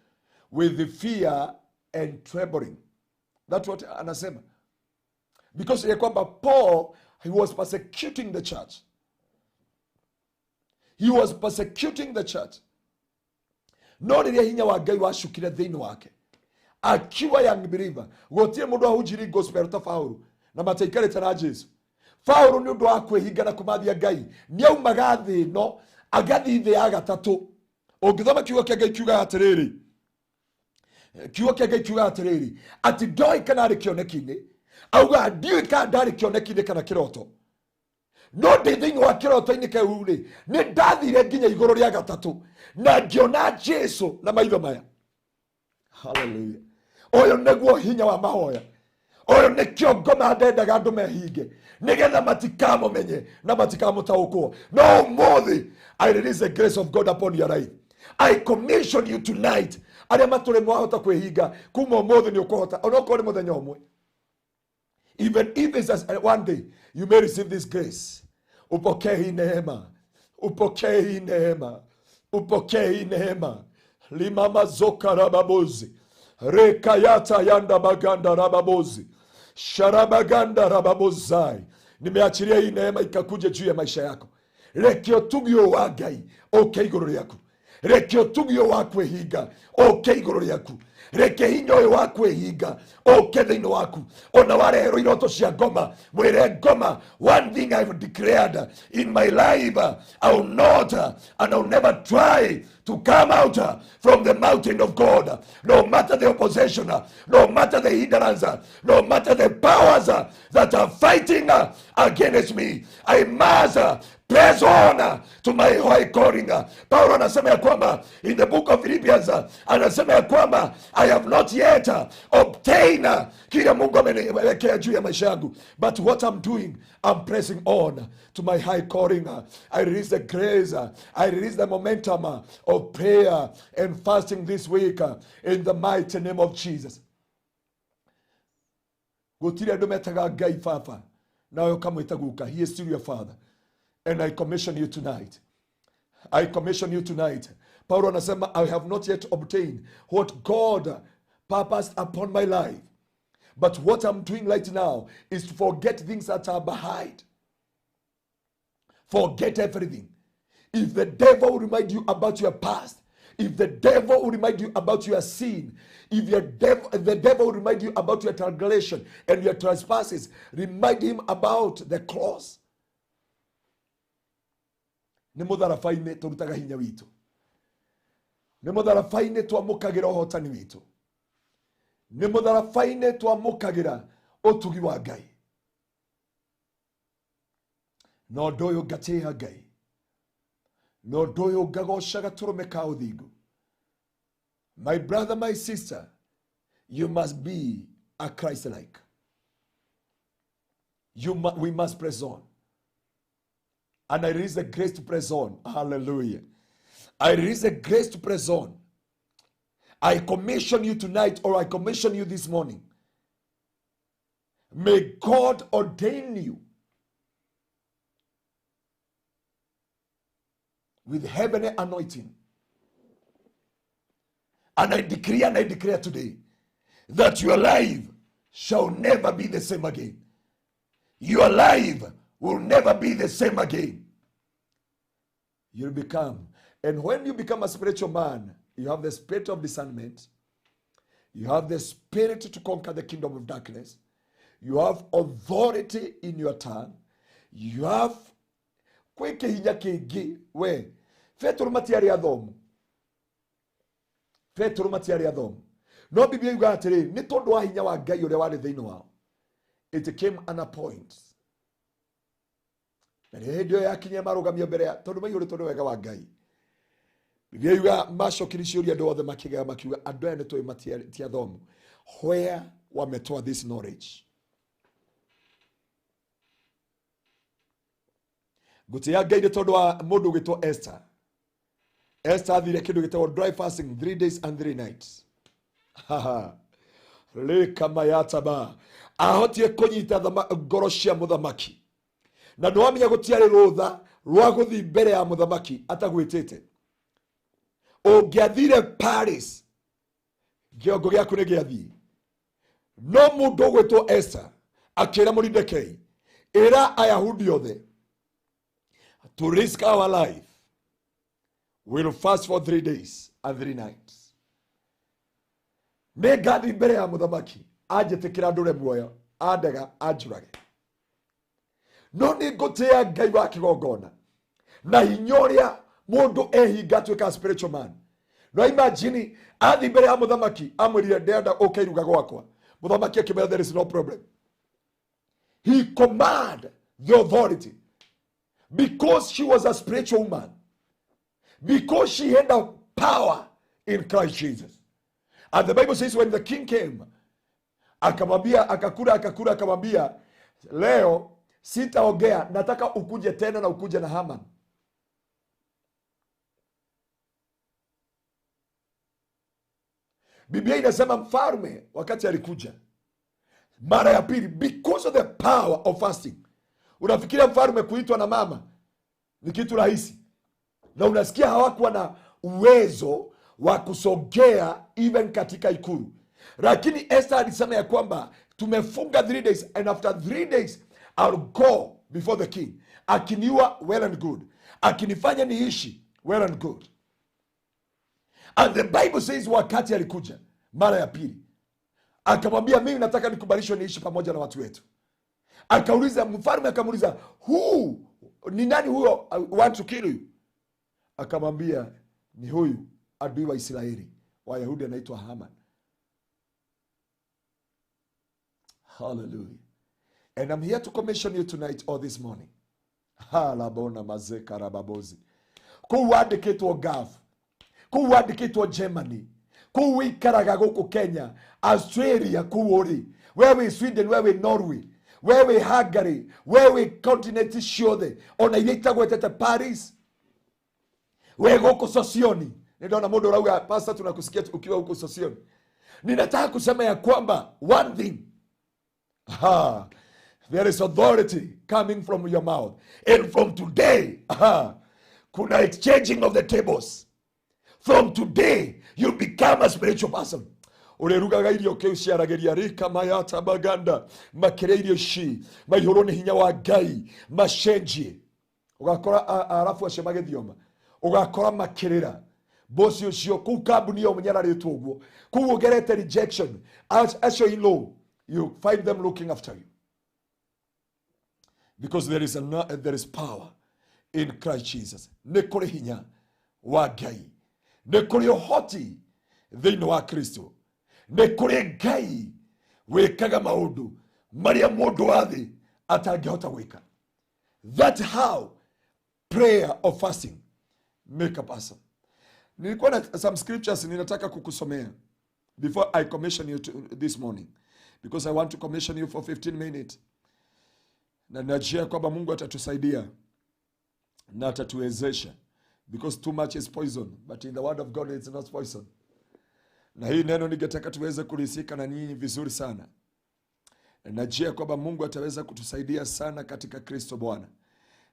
with the fear and trembling. That's what anasema. Because ya kwamba Paul, he was persecuting the church. He was persecuting the church. No rĩrĩa hinya wa Ngai wacukire thĩinĩ wake, akiwa young believer, gũtirĩ mũndũ ahunjirie gospel ta Paulo na mataikarĩte na Jesu. Paulo nĩ ũndũ wa kwĩhinga na kũmathia Ngai nĩaumaga thĩ ĩno agathiĩ thĩ ya gatatũ. Ũngĩthoma kiugo kĩa Ngai kiugaga atĩrĩrĩ, kiugo kĩa Ngai kiugaga atĩrĩrĩ atĩ ndoĩ kana arĩ kĩoneki-inĩ, auga ndiũĩ kana ndarĩ kĩoneki-inĩ kana kĩroto, no ndĩ thĩinĩ wa kĩroto-inĩ kĩu rĩ nĩ ndathire nginya igũrũ rĩa gatatũ na ngĩona Jesu na maitho maya. Hallelujah. Ũyũ nĩguo hinya wa mahoya. Ũyũ nĩkĩo ngoma ndendaga andũ mehinge nĩgetha matikamũmenye na matikamũtaũkwo. No ũmũthĩ I release the grace of God upon your life. I commission you tonight. Arĩa matũrĩ mwahota kwĩhinga kuma ũmũthĩ nĩ ũkũhota onokorwo nĩ mũthenya ũmwe. Even if it's just one day, you may receive this grace. Upokee hii neema. Upokee hii neema. Upokee hii neema. Limama zoka rababozi. Rekayata yanda baganda rababozi. Sharabaganda rababozai. Nimeachilia hii neema ikakuje juu ya maisha yako. Reke ũtugio wa Ngai ũke igũrũ rĩaku. Reke ũtugio wa kwĩhinga ũke igũrũ rĩaku. Reke hinya ũyũ wa kwĩhinga ũke thĩinĩ waku. Ona wareherwo iroto cia ngoma, mwĩre ngoma, one thing I've declared in my life, I will not and I will never try to come out from the mountain of God. No matter the opposition, no matter the hindrance, no matter the powers that are fighting against me, I must press on to my high calling. Paulo anasema ya kwamba in the book of Philippians, anasema ya kwamba I have not yet obtained kile Mungu ameniwekea juu ya maisha yangu, but what I'm doing, I'm pressing on to my high calling. I release the grace, I release the momentum of prayer and fasting this week in the mighty name of Jesus. Gũtirĩ andũ metaga Ngai baba nawe ũkamwĩta guka. He is still your father. And I commission you tonight. I commission you tonight. Paulo anasema I have not yet obtained what God purposed upon my life. But what I'm doing right now is to forget things that are behind. Forget everything. If the devil will remind you about your past, if the devil will remind you about your sin, if the devil will remind you about your transgression and your trespasses, remind him about the cross. Nĩ mũtharaba-inĩ tũrutaga hinya witũ. Nĩ mũtharaba-inĩ twamũkagĩra ũhotani witũ. Nĩ mũtharaba-inĩ twamũkagĩra ũtugi wa Ngai. Na ũndũ ũyũ ngatĩĩa Ngai. Na ũndũ ũyũ ngagoca gatũrũme ka ũthingu. My brother, my sister, you must be a Christ-like. We must press on. And I release the grace to press on. Hallelujah. I release the grace to press on. I commission you tonight, or I commission you this morning. May God ordain you with heavenly anointing. And I decree and I declare today that your life shall never be the same again. Your life will never be the same again. You'll become, and when you become a spiritual man, you have the spirit of discernment. You have the spirit to conquer the kingdom of darkness. You have authority in your tongue. You have kwĩ kĩhinya kĩngĩ we. Petero matiarĩ athomu. Petero matiarĩ athomu. No Biblia yugaga atĩrĩ, nĩ tondũ wa hinya wa Ngai ũrĩa warĩ thĩinĩ wao. It came an a point. Na rĩrĩa hĩndĩ ĩyo yakinyire marũgamio mbere ya, tondũ maiyũrĩtwo nĩ wega wa Ngai. Biblia yugaga macokirie ciũria andũ othe makĩgega makiuga andũ aya nĩ tũĩ ti athomu. Where wametoa this knowledge? Ngũtĩĩa Ngai nĩ tondũ wa mũndũ ũgwĩtwo Esther. Esther athire kĩndũ gĩtagwo dry fasting 3 days and 3 nights. Rĩka mayataba. Ahotie kũnyita ngoro cia mũthamaki. Na nĩ wamenya gũtiarĩ rũtha rwa gũthiĩ mbere ya mũthamaki atagwĩtĩte. Ũngĩathire Paris, kĩongo gĩaku nĩ gĩathiĩ. No mũndũ ũgwĩtwo Esther akĩra Mordecai, ĩra Ayahudi othe to risk our life, we'll fast for 3 days and 3 nights. Nĩ ngathiĩ mbere ya mũthamaki anjĩtĩkĩra ndũre muoyo, andega anjũrage. No nĩ ngũtĩĩa Ngai wa kĩgongona na hinya ũrĩa mũndũ ehinga atuĩka spiritual man. No imagine athiĩ mbere ya mũthamaki amwĩrire ndĩrenda ũke iruga gwakwa. Mũthamaki akĩmwĩra there is no problem. He command the authority because she was a spiritual woman, because she had a power in Christ Jesus. And the Bible says when the king came, akamwambia, akakula akakula, akamwambia leo sitaongea, nataka ukuje tena na ukuje na Haman. Biblia inasema mfalme wakati alikuja mara ya pili, because of the power of fasting. Unafikiria mfalme kuitwa na mama ni kitu rahisi? Na unasikia hawakuwa na uwezo wa kusogea even katika ikulu, lakini Esther alisema ya kwamba tumefunga 3 days and after 3 days I'll go before the king. Akiniua, well and good, akinifanya niishi, well and good. And the Bible says wakati alikuja mara ya pili akamwambia mimi nataka nikubalishwe niishi pamoja na watu wetu. Akauliza mfalme, akamuuliza who, ni nani huyo want to kill you? Akamwambia ni huyu adui wa Israeli, Wayahudi, anaitwa Haman. Hallelujah. And I'm here to commission you tonight or this morning. Halabona mazeka rababozi. Kũu wandĩkĩtwo Gulf, kũu wandĩkĩtwo Germany, kũu wĩikaraga gũkũ Kenya, Australia, kũu ũrĩ, we wĩ Sweden, we wĩ Norway, we wĩ Hungary, we wĩ continent ciothe, ona iria itagwetete Paris, we gũkũ Sosioni. Nĩndona mũndũ ũrauga pastor, tunakusikia ukiwa huko Sosioni. Ninataka kusema ya kwamba one thing, ha, there is authority coming from your mouth, and from today, ha, kuna exchanging of the tables. From today you become a spiritual person. Ũrĩrugaga irio ũkĩciaragĩria rika mayata maganda makĩrĩa irio ici maihũrwo nĩ hinya wa Ngai macenjie. Ũgakora arabu acio magĩthioma, ũgakora makĩrĩra bosi ũcio kũu kambuni ĩyo mũnyararĩtwo ũguo, kũu ũgerete rejection, acio in law, you find them looking after you because there is power in Christ Jesus. Nĩ kũrĩ hinya wa Ngai, nĩ kũrĩ ũhoti thĩinĩ wa Kristo, nĩ kũrĩ Ngai wĩkaga maũndũ marĩa mũndũ wa thĩ atangĩhota gwĩka. That's how prayer of fasting make a person. Nilikuwa na some scriptures ninataka kukusomea before I commission you this morning, because I want to commission you for 15 minutes. Na ninajua kwamba Mungu atatusaidia na atatuwezesha, because too much is poison, but in the word of God it's not poison. Na hii neno ningetaka tuweze kulisika na nyinyi vizuri sana. Na ninajua kwamba Mungu ataweza kutusaidia sana katika Kristo Bwana.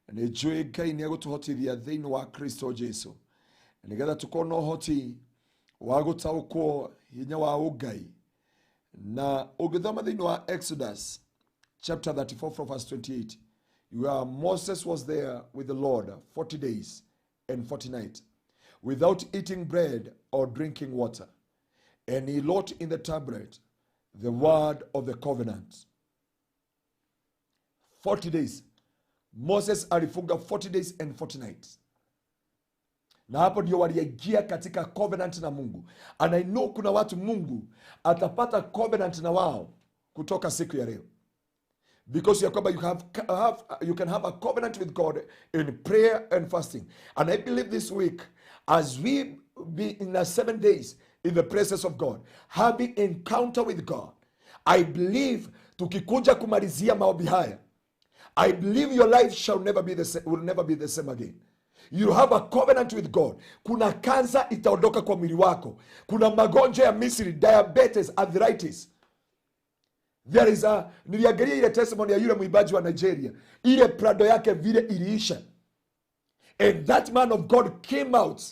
Na nijue Ngai nĩ egũtũhotithia thĩinĩ wa Kristo Jesu, na nĩgetha tũkorwo na ũhoti wa gũtaũkwo hinya wa ũngai. Na ũngĩthoma thĩinĩ wa Exodus chapter 34 from verse 28, where Moses was there with the Lord 40 days and 40 nights without eating bread or drinking water, and he wrote in the tablet the word of the covenant. 40 days Moses alifunga 40 days and 40 nights, na hapo ndio waliingia katika covenant na Mungu. And I know kuna watu Mungu atapata covenant na wao kutoka siku ya leo, because ya kwamba you can have a covenant with God in prayer and fasting. And I believe this week, as we be in the 7 days in the presence of God, having encounter with God, I believe tukikuja kumalizia maombi haya, I believe your life shall never be the same, will never be the same again. You have a covenant with God. Kuna kansa itaondoka kwa mwili wako. Kuna magonjwa ya Misri, diabetes, arthritis. There is a, niliangalia ile testimony ya yule mwimbaji wa Nigeria, ile prado yake vile iliisha, and that man of God came out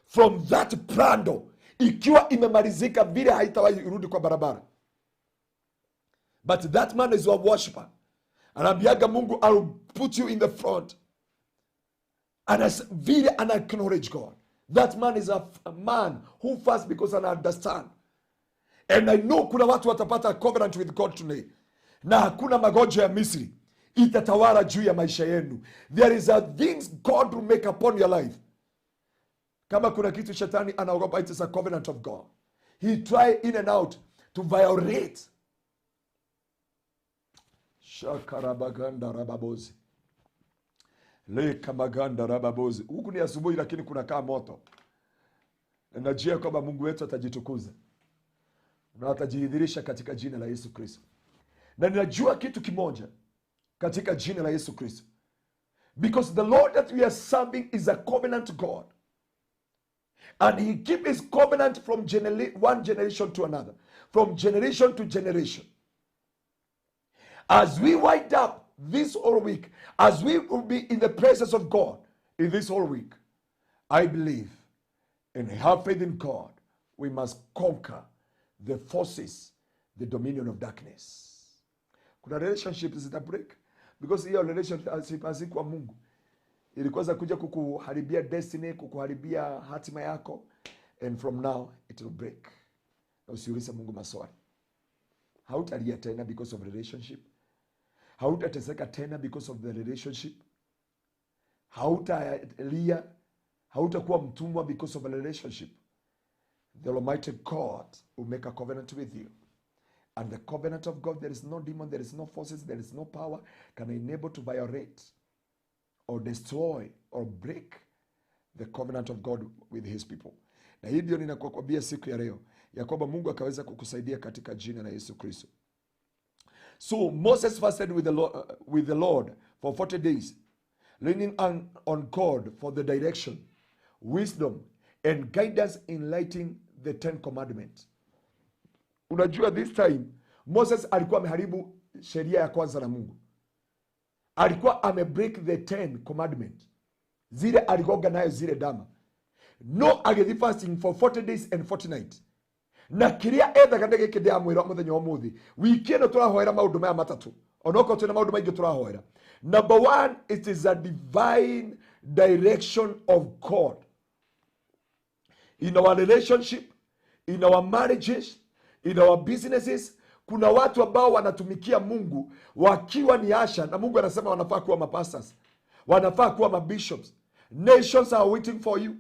from that prado ikiwa imemalizika vile, haitawahi rudi kwa barabara. But that man is a worshiper. Anaambiaga Mungu, I'll put you in the front. And vile ana acknowledge God. That man is a man who fasts because ana understand. And I know kuna watu watapata covenant with God today. Na hakuna magonjwa ya Misri itatawala juu ya maisha yenu. There is a things God will make upon your life. Kama kuna kitu shetani anaogopa, it is a covenant of God. He try in and out to violate. Shakarabaganda rababozi. Lekamaganda rababozi. Huku ni asubuhi lakini kuna kaa moto. Najua kwamba Mungu wetu atajitukuza na atajidhihirisha katika jina la Yesu Kristo. Na ninajua kitu kimoja katika jina la Yesu Kristo. Because the Lord that we are serving is a covenant God. And he keeps his covenant from one generation to another. From generation to generation. As we wind up this whole week, as we will be in the presence of God in this whole week, I believe and have faith in God, we must conquer the forces, the dominion of darkness. Kuna relationships zita break because hiyo relationship hazikuwa Mungu. Ilikuwa kuja kukuharibia destiny, kukuharibia hatima yako, and from now it will break. Na usiulize Mungu maswali. Hautalia tena because of relationship. Hautateseka tena because of the relationship. Hautalia, hautakuwa mtumwa because of a relationship. The Almighty God will make a covenant with you. And the covenant of God, there is no demon, there is no forces, there is no power can enable to violate or destroy or break the covenant of God with his people. Na hii ndio ninakuambia siku ya leo, ya kwamba Mungu akaweza kukusaidia katika jina la Yesu Kristo. So Moses fasted with the Lord for 40 days, leaning on God for the direction, wisdom, and guidance in lighting the 10 commandments. Unajua this time, Moses alikuwa ameharibu sheria ya kwanza na Mungu. Alikuwa amebreak the 10 commandments. Zile aligoga nayo zile dama. No agethi fasting for 40 days and 40 nights. Na kiria ethaga nĩ gĩkĩ ndĩramwĩra mũthenya wa ũmũthĩ. Wiki ĩno tũrahoera maũndũ maya matatũ. Onokorwo twĩna maũndũ maingĩ tũrahoera. Number one, it is a divine direction of God. In our relationship, in our marriages, in our businesses, kuna watu ambao wanatumikia Mungu wakiwa ni asha, na Mungu anasema wanafaa kuwa mapastors, wanafaa kuwa mabishops. Nations are waiting for you.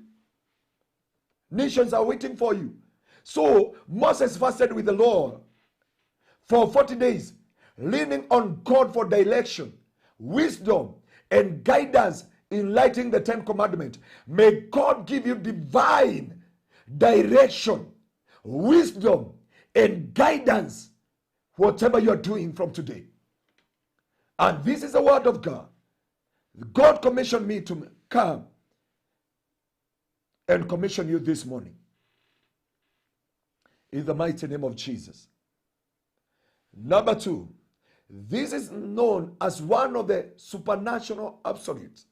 Nations are waiting for you. So Moses fasted with the Lord for 40 days, leaning on God for direction, wisdom, and guidance in lighting the 10 commandments. May God give you divine direction, wisdom, and guidance, whatever you are doing from today. And this is the word of God. God commissioned me to come and commission you this morning. In the mighty name of Jesus. Number two, this is known as one of the supernatural absolutes.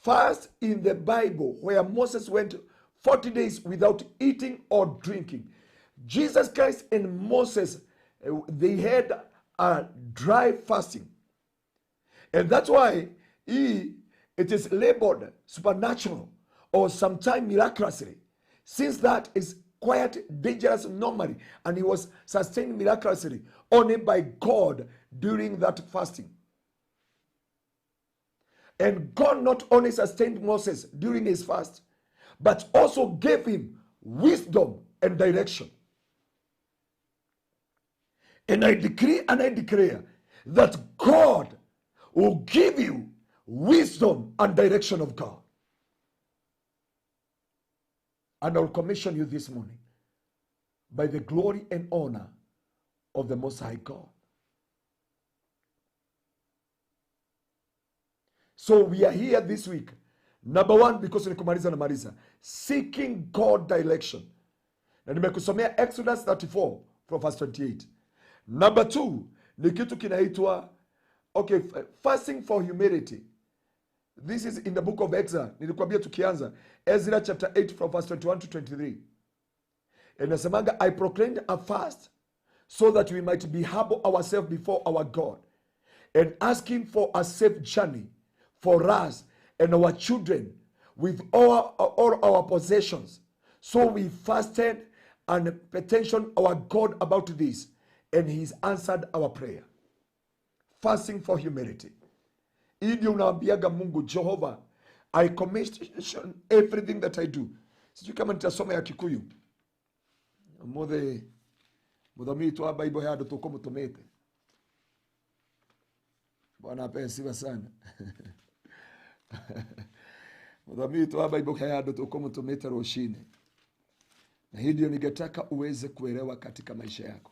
First in the Bible, where Moses went 40 days without eating or drinking. Jesus Christ and Moses, they had a dry fasting. And that's why it is labeled supernatural or sometimes miraculously. Since that is quite dangerous normally, and he was sustained miraculously only by God during that fasting. And God not only sustained Moses during his fast, but also gave him wisdom and direction. And I decree and I declare that God will give you wisdom and direction of God. And I will commission you this morning by the glory and honor of the Most High God. So we are here this week. Number one, because nikumaliza na maliza, seeking God direction. Na nimekusomea Exodus 34 from verse 28. Number two, ni kitu kinaitwa, okay, fasting for humility. This is in the book of Ezra. Nilikwambia tukianza Ezra chapter 8 from verse 21 to 23. Inasemanga, I proclaimed a fast so that we might be humble ourselves before our God and ask him for a safe journey for us and our children with all our possessions. So we fasted and petitioned our God about this, and he answered our prayer. Fasting for humility. Hii ndio unaambiaga Mungu, Jehova, I commission everything that I do. Sijui kama nitasoma ya Kikuyu. Muthe muthomi witũ wa Bible he andũ tũkũmũtũmĩte. Bwana apewe sifa sana. Muthomi witũ wa Bible he andũ tũkũmũtũmĩte rũcinĩ. Na hii ndio ningetaka uweze kuelewa katika maisha yako,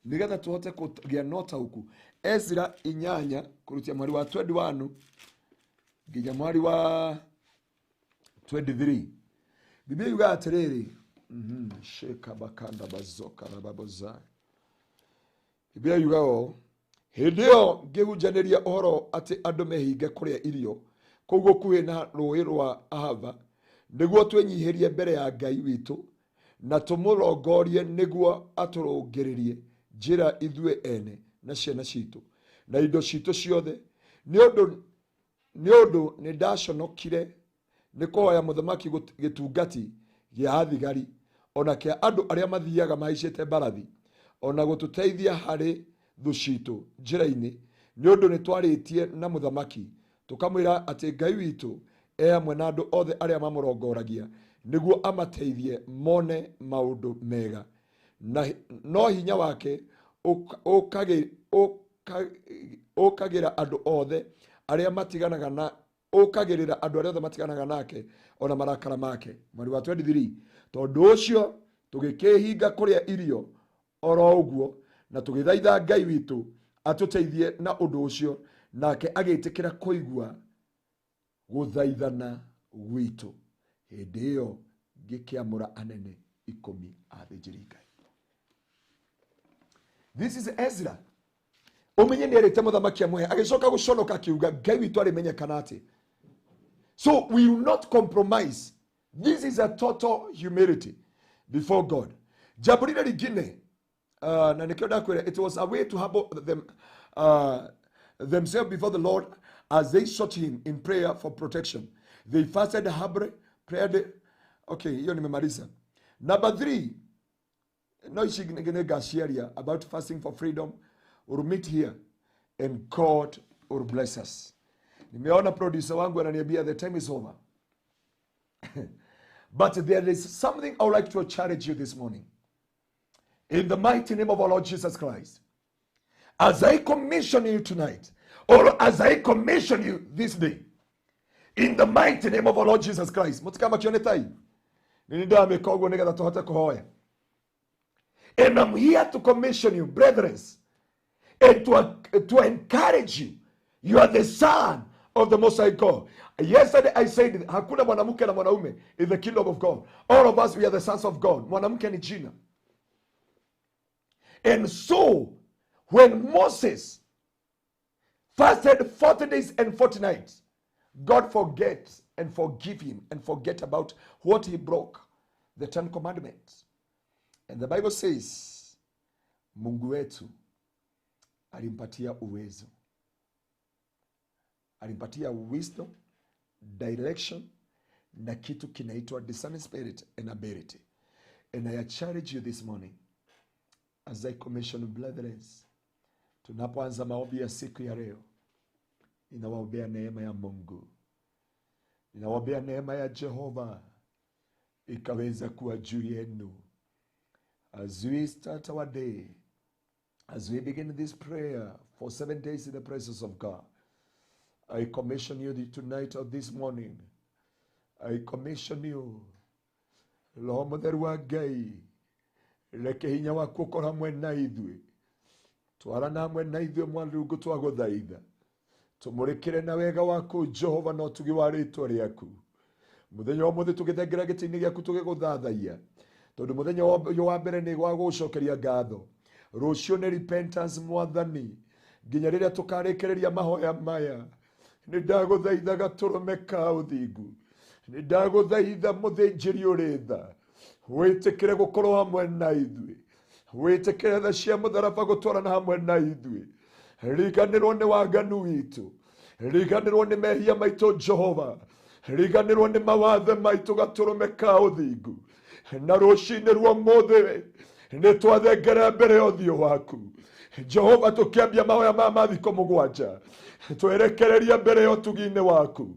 nigetha tuhote kũgĩa na ũtaũku. Ezra 8 kurutia mweri wa 21 nginya mweri wa 23. Biblia yugaga atĩrĩrĩ, sheka bakanda bazoka rababoza. Biblia yugaga ũũ, hĩndĩ ĩyo ngĩhunjanĩria ũhoro atĩ andũ mehinge kũrĩa irio kũu gũkuhĩ na rũĩ rwa Ahava, nĩguo twĩnyihĩrie mbere ya Ngai witũ na tũmũrongorie nĩguo atũrũngĩrĩrie njĩra ithuĩ ene na ciana citũ na indo citũ ciothe. Nĩ ũndũ nĩ ndaconokire nĩ kũhoya mũthamaki gĩtungati gĩa athigari ona kĩa andũ arĩa mathiaga mahaicĩte mbarathi, ona gũtũteithia harĩ thũ citũ njĩra-inĩ, nĩ ũndũ nĩ twarĩtie na mũthamaki tũkamwĩra atĩ Ngai witũ e hamwe na andũ othe arĩa mamũrongoragia nĩguo amateithie mone maũndũ mega, na no hinya wake ũkagĩra andũ othe arĩa matiganaga na ũkagĩrĩra andũ arĩa othe matiganaga nake ona marakara make. Mweri wa 23, tondũ ũcio tũgĩkĩhinga kũrĩa irio oro ũguo na tũgĩthaitha Ngai witũ atũteithie na ũndũ ũcio, nake agĩtĩkĩra kũigua gũthaithana gwitũ. Hĩndĩ ĩyo ngĩkĩamũra anene 10 a athĩnjĩri Ngai. This is Ezra. Ũmenye nĩ erĩte mũthamaki amũhe, agĩcoka gũconoka akiuga Ngai witũ arĩmenyekana atĩ. So we will not compromise. This is a total humility before God. Jambo lile lingine, na nĩkĩo ndakwĩra, it was a way to humble themselves before the Lord as they sought him in prayer for protection. They fasted humbly, prayed. Okay, hiyo nimemaliza. Number 3, no ici nĩngaciaria about fasting for freedom. We'll meet here and God will bless us. Nimeona producer wangu ananiambia the time is over. But there is something I would like to challenge you this morning. In the mighty name of our Lord Jesus Christ. As I commission you tonight, or as I commission you this day, in the mighty name of our Lord Jesus Christ. Mutikama kione tai. Nĩ ndamĩka ũguo nĩgetha tũhote kũhoya. And I'm here to commission you, brethren, and to encourage you. You are the son of the Most High God. Yesterday I said, hakuna mwanamke na mwanaume in the kingdom of God. All of us, we are the sons of God. Mwanamke ni jina. And so, when Moses fasted 40 days and 40 nights, God forgets and forgive him and forget about what he broke, the 10 Commandments. And the Bible says, Mungu wetu alimpatia uwezo. Alimpatia wisdom, direction, na kitu kinaitwa discerning spirit and ability. And I challenge you this morning, as I commission brethren, tunapoanza maombi ya siku ya leo, ninawaombea neema ya Mungu. Ninawaombea neema ya Jehova ikaweza kuwa juu yenu. As we start our day, as we begin this prayer for 7 days in the presence of God, I commission you tonight or this morning. I commission you. Roho Mũtheru wa Ngai, reke hinya waku ũkorwo hamwe na ithuĩ. Twarana hamwe na ithuĩ Mwathani twagũthaitha. Tũmũrĩkĩre na wega waku Jehova na ũtugi wa rĩtwa rĩaku. Mũthenya wa ũmũthĩ tũgĩthengera gĩtĩ-inĩ gĩaku tũgĩgũthathaiya. Tondũ mũthenya ũyũ wa mbere nĩ wa gũgũcokeria ngatho. Rũciũ nĩ repentance Mwathani. Nginya rĩrĩa tũkarĩkĩrĩria mahoya maya. Nĩ ndagũthaitha gatũrũme ka ũthingu. Nĩ ndagũthaitha mũthĩnjĩri ũrĩ tha. Wĩtĩkĩre gũkorwo hamwe na ithuĩ. Wĩtĩkĩre tha cia mũtharaba gũtwarana hamwe na ithuĩ. Riganĩrwo nĩ waganu witũ. Riganĩrwo nĩ mehia maitũ Jehova. Riganĩrwo nĩ mawathe maitũ gatũrũme ka ũthingu. Na rũcinĩ rwa ũmũthĩ nĩ twathengera mbere ya ũthiũ waku. Jehova tũkĩambia mahoya ma mathiko mũgwanja, twerekereria mbere ya ũtugi-inĩ waku.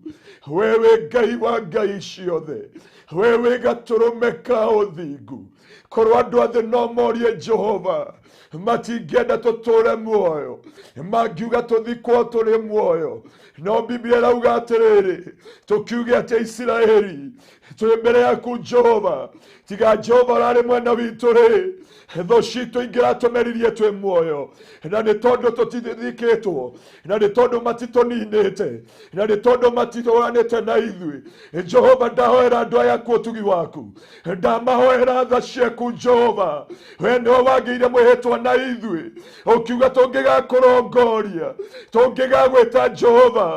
We wĩ Ngai wa ngai ciothe, we wĩ gatũrũme ka ũthingu. Korwo andũ a thĩ no morie Jehova, matingĩenda tũtũre muoyo, mangiuga tũthikwo tũrĩ muoyo. No Biblia ĩrauga atĩrĩrĩ, tũkiuge atĩ Isiraeli twĩ mbere yaku Jehova, tiga Jehova ũrarĩ mwena witũ rĩ, thũ citũ ingĩratũmeririe twĩ muoyo. Na nĩ tondũ tũtithikĩtwo, na nĩ tondũ matitũninĩte, na nĩ tondũ matitũranĩte na ithuĩ. Jehova, ndahoera andũ aya ku ũtugi waku, ndamahoera tha ciaku Jehova. We nĩwe wagĩire mwĩhĩtwa na ithuĩ, ũkiuga tũngĩgakũrongoria, tũngĩgagwĩta Jehova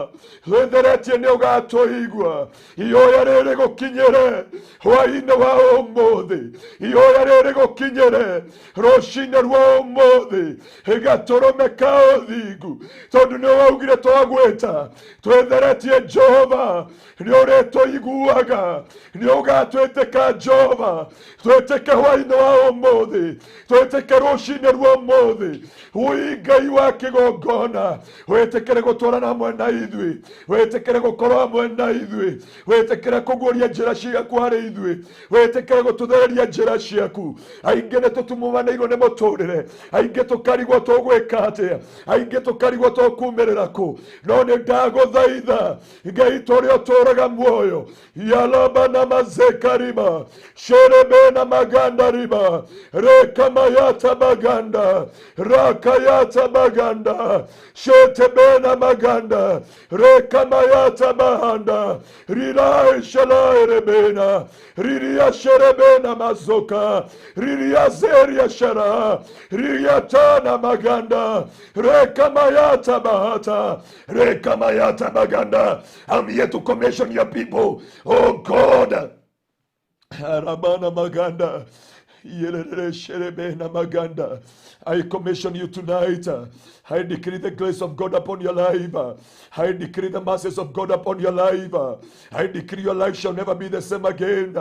wĩtheretie nĩ ũgatũigua. Ihoya rĩrĩ gũkinyĩre hwainĩ wa ũmũthĩ, ihoya rĩrĩ gũkinyĩre rũcinĩ rwa ũmũthĩ, gatũrũme ka ũthingu, tondũ nĩ waugire twagwĩta twĩtheretie Jehova nĩ ũrĩtũiguaga, nĩ ũgatwĩtĩka Jehova. Twĩtĩke hwainĩ wa ũmũthĩ, twĩtĩke rũcinĩ rwa ũmũthĩ. Ui Ngai wa kĩgongona, wĩtĩkĩre gũtwarana hamwe na ithuĩ, wĩtĩkĩre gũkorwo hamwe na ithuĩ, wĩtĩkĩre kũguũria njĩra ciaku harĩ ithuĩ, wĩtĩkĩre gũtũthereria njĩra ciaku. Aingĩ nĩ tũtumumanĩirwo nĩ mũtũrĩre, aingĩ tũkarigwo tũgwĩka atĩa, aingĩ tũkarigwo tũkumĩrĩra kũ, no nĩ ndagũthaitha Ngai tũrĩa ũtũraga muoyo, yalaba na mazekarima sherebe na maganda riba rekamayata baganda rakayata baganda shetebe na maganda rekamayata bahanda rilai shalai rebena riria sherebena mazoka riria zeria shara riria tana maganda rekamayata bahata rekamayata baganda. I'm here to commission your people, oh God. Arabana maganda yelere sherebena maganda. I commission you tonight. I decree the grace of God upon your life. I decree the mercies of God upon your life. I decree your life shall never be the same again.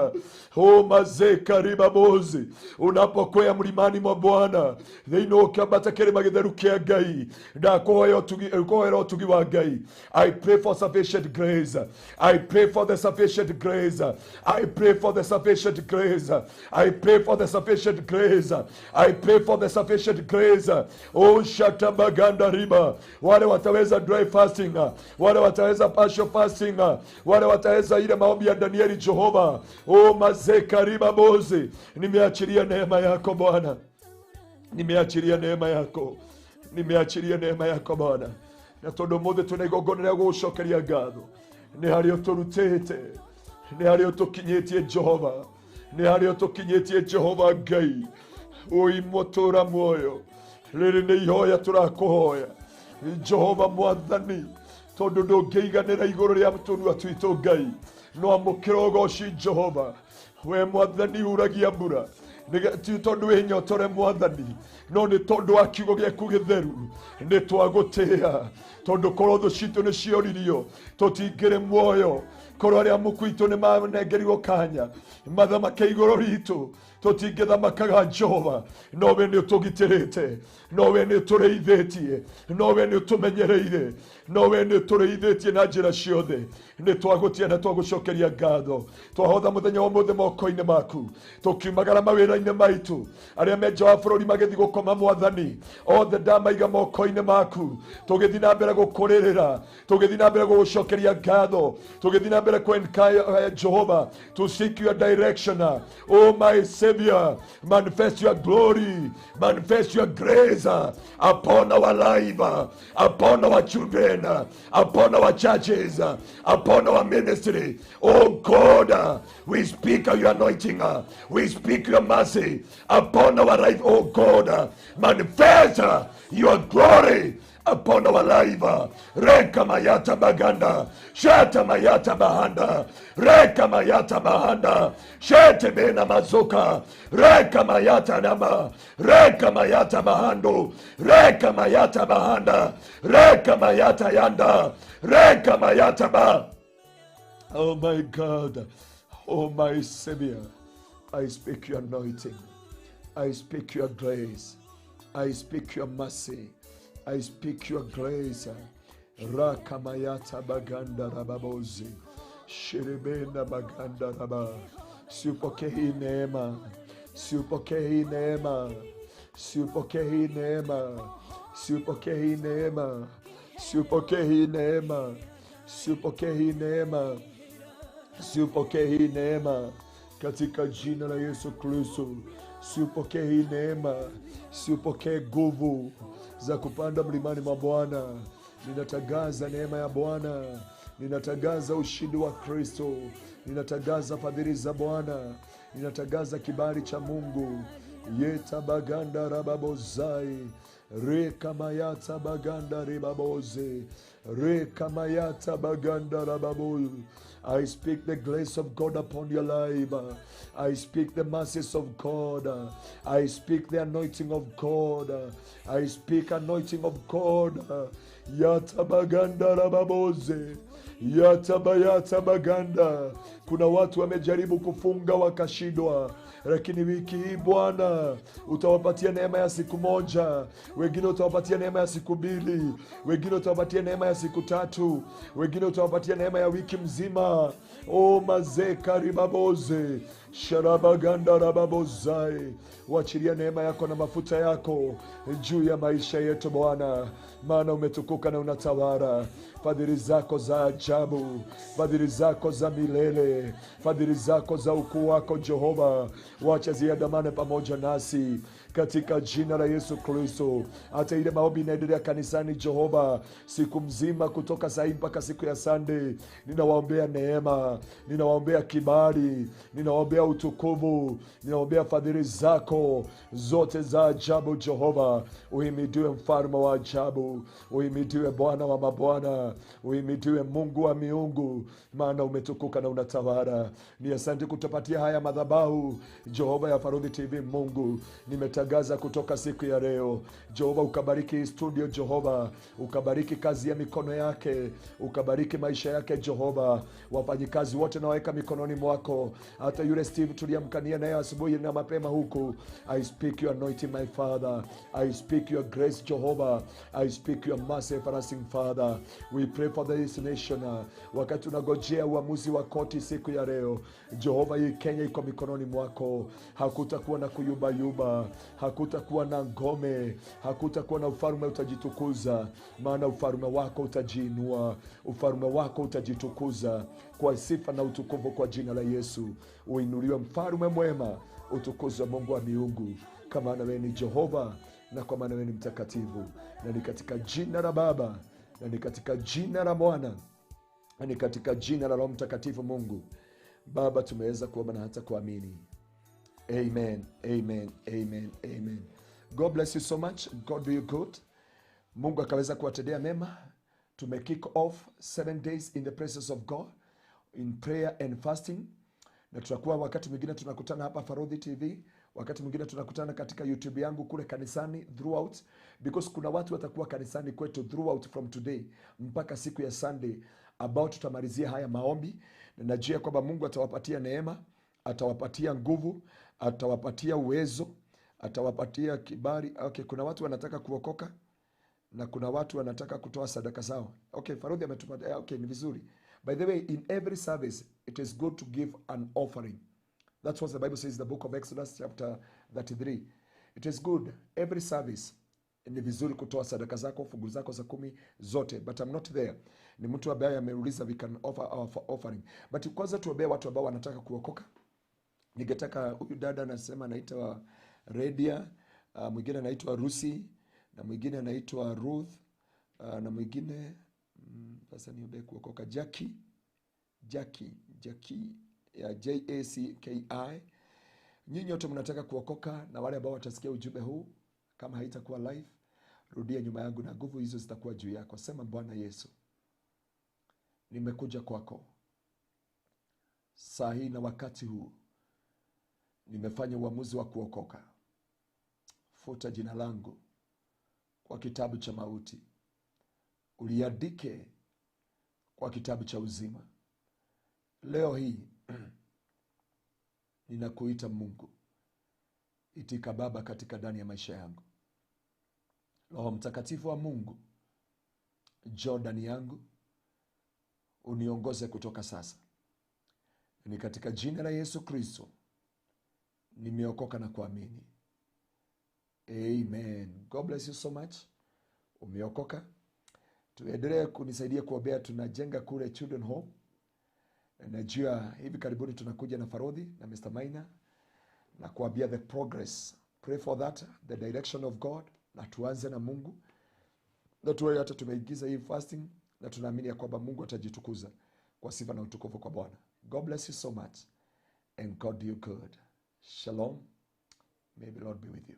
Oh, mazeka ribabozi, unapokwea mlimani mwa Bwana thĩinĩ ũkĩambata kĩrĩma gĩtheru kĩa Ngai, ndakũhoya ũtugi, kũhoera ũtugi wa Ngai. I pray for sufficient grace. I pray for the sufficient grace. I pray for the sufficient grace. I pray for the sufficient grace. I pray for the sufficient grace. Oh, shatabaganda riba, wale wataweza dry fasting, wale wataweza partial fasting, wale wataweza ile maombi ya Danieli. Jehova, oh, mazeka riba bozi, nimeachilia neema yako Bwana, nimeachilia neema yako, nimeachilia neema yako Bwana. Na tondũ mũthĩ twĩna igongona rĩa gũgũcokeria ngatho nĩ harĩa ũtũrutĩte, nĩ harĩa ũtũkinyĩtie Jehova, nĩ harĩa ũtũkinyĩtie Jehova Ngai ũi mũtũra muoyo. Rĩrĩ nĩ ihoya tũrakũhoya Jehova Mwathani, tondũ ndũngĩiganĩra igũrũ rĩa tũnua twitũ Ngai, no amũkĩra ũgoci Jehova. We Mwathani uragia mbura, ti tondũ wĩ nyotore Mwathani, no nĩ tondũ wa kiugo gĩaku gĩtheru. Nĩ twagũtĩĩa tondũ korwo thũ citũ nĩ cioririo tũtingĩrĩ muoyo, korwo arĩa muku itũ nĩ manengerirwo kanya mathamake igũrũ ritũ tũtingĩthamakaga Jehova. No we nĩ ũtũgitĩrĩte, no we nĩ ũtũrĩithĩtie, no we nĩ ũtũmenyereire, no we nĩ ũtũrĩithĩtie na njĩra ciothe. Nĩ twagũtia na twagũcokeria ngatho. Twahotha mũthenya wa ũmũthĩ moko-inĩ maku, tũkiumagara mawĩra-inĩ maitũ, arĩa me nja wa bũrũri magĩthiĩ gũkoma Mwathani, othe ndamaiga moko-inĩ maku, tũgĩthiĩ na mbere gũkũrĩrĩra, tũgĩthiĩ na mbere gũgũcokeria ngatho, tũgĩthiĩ na mbere kũ Jehova to seek your direction. Oh my Savior, manifest your glory, manifest your grace upon our life, upon our children, upon our churches, upon our ministry. Oh God, we speak your anointing, we speak your mercy upon our life. Oh God, manifest your glory upon our life. Reka mayata baganda, shata mayata bahanda, reka mayata bahanda, shete bena mazoka, reka mayata nama, reka mayata bahando, reka mayata bahanda, reka mayata yanda, reka mayata ba. Oh my God, oh my Savior, I speak your anointing, I speak your grace, I speak your mercy. I speak your grace. Rakamayata baganda rababozi. Shirebenda baganda raba. Siupokee hii neema. Siupokee hii neema. Siupokee hii neema. Siupokee hii neema. Siupokee hii neema. Siupokee hii neema. Siupokee hii neema. Katika jina la Yesu Kristo. Siupokee hii neema. Siupokee nguvu za kupanda mlimani mwa Bwana. Ninatangaza neema ya Bwana. Ninatangaza ushindi wa Kristo. Ninatangaza fadhili za Bwana. Ninatangaza kibali cha Mungu. Yetabaganda rababozai. Rekamayata baganda ribaboze. Rekamayata baganda rababoze. I speak the grace of God upon your life. I speak the mercies of God. I speak the anointing of God. I speak anointing of God. Yatabaganda rababoze. Yatabayata baganda. Kuna watu wamejaribu kufunga wakashindwa, lakini wiki hii Bwana utawapatia neema ya siku moja, wengine utawapatia neema ya siku 2, wengine utawapatia neema ya siku 3, wengine utawapatia neema ya wiki mzima. O mazeka ribaboze sharabaganda rababozai, wachilia neema yako na mafuta yako juu ya maisha yetu Bwana, maana umetukuka na unatawala. Fadhili zako za ajabu, fadhili zako za milele, fadhili zako za ukuu wako Jehova, wacha ziandamane pamoja nasi katika jina la Yesu Kristo. Hata ile maombi inaendelea kanisani Jehova, siku mzima kutoka saa hii mpaka siku ya Sunday, ninawaombea neema, ninawaombea kibali, ninawaombea utukufu, ninawaombea fadhili zako zote za ajabu Jehova. Uhimidiwe mfalme wa ajabu, uhimidiwe Bwana wa mabwana, uhimidiwe Mungu wa miungu, maana umetukuka na unatawala. Ni asante kutupatia haya madhabahu Jehova ya Farodhi TV. Mungu, nimetangaza kutoka siku ya leo Jehova, ukabariki studio Jehova, ukabariki kazi ya mikono yake, ukabariki maisha yake Jehova. Wafanyikazi wote naweka mikononi mwako, hata yule Steve tuliamkania naye asubuhi na mapema huku. I speak your anointing my Father, I speak your grace Jehovah, I speak your mercy everlasting Father. We pray for this nation. Wakati tunagojea uamuzi wa koti siku ya leo Jehova, hii Kenya iko mikononi mwako. Hakutakuwa na kuyubayuba, hakutakuwa na ngome, hakutakuwa na ufalme utajitukuza, maana ufalme wako utajiinua, ufalme wako utajitukuza kwa sifa na utukufu kwa jina la Yesu. Uinuliwe mfalme mwema, utukuzwe Mungu wa miungu, kama wewe ni Jehova na kwa maana wewe ni mtakatifu. Na ni katika jina la Baba, na ni katika jina la Mwana, na ni katika jina la Roho Mtakatifu Mungu Baba tumeweza kuomba na hata kuamini. Amen, amen, amen, amen. God bless you so much. God do you good. Mungu akaweza kuwatendea mema. Tume kick off 7 days in the presence of God in prayer and fasting. Na tutakuwa wakati mwingine tunakutana hapa Farodhi TV, wakati mwingine tunakutana katika YouTube yangu kule kanisani throughout, because kuna watu watakuwa kanisani kwetu throughout from today mpaka siku ya Sunday, about tutamalizia haya maombi. Na najua kwamba Mungu atawapatia neema, atawapatia nguvu, atawapatia uwezo, atawapatia kibali. Okay, kuna watu wanataka kuokoka na kuna watu wanataka kutoa sadaka zao. Okay, Farodhi ametupatia. Okay, ni vizuri. By the way, in every service, it is good to give an offering. That's what the Bible says in the book of Exodus chapter 33. It is good, every service, ni vizuri kutoa sadaka zako, fungu zako za 10 zote. But I'm not there. Ni mtu ambaye ameuliza we can offer our offering. But kwanza tuombee watu ambao wanataka kuokoka. Ningetaka huyu dada anasema anaitwa Redia, mwingine anaitwa Rusi, na mwingine anaitwa Ruth, na mwingine sasa niombe kuokoka Jackie ya Jacki. Nyinyi wote mnataka kuokoka, na wale ambao watasikia ujumbe huu kama haitakuwa live, rudia nyuma yangu na nguvu hizo zitakuwa juu yako. Sema, Bwana Yesu, nimekuja kwako saa hii na wakati huu, nimefanya uamuzi wa kuokoka. Futa jina langu kwa kitabu cha mauti, uliandike kwa kitabu cha uzima. Leo hii ninakuita Mungu, itika Baba katika ndani ya maisha yangu. Roho Mtakatifu wa Mungu, njoo ndani yangu, uniongoze kutoka sasa. Ni katika jina la Yesu Kristo nimeokoka na kuamini. Amen. God bless you so much. Umeokoka. Tuendelee kunisaidia kuombea, tunajenga kule Children Home. Najua hivi karibuni tunakuja na Farodhi na Mr. Maina na kuambia the progress. Pray for that, the direction of God, na tuanze na Mungu. Na tuwe hata tumeingiza hii fasting na tunaamini ya kwamba Mungu atajitukuza kwa sifa na utukufu kwa Bwana. God bless you so much and God do you good. Shalom. May the Lord be with you.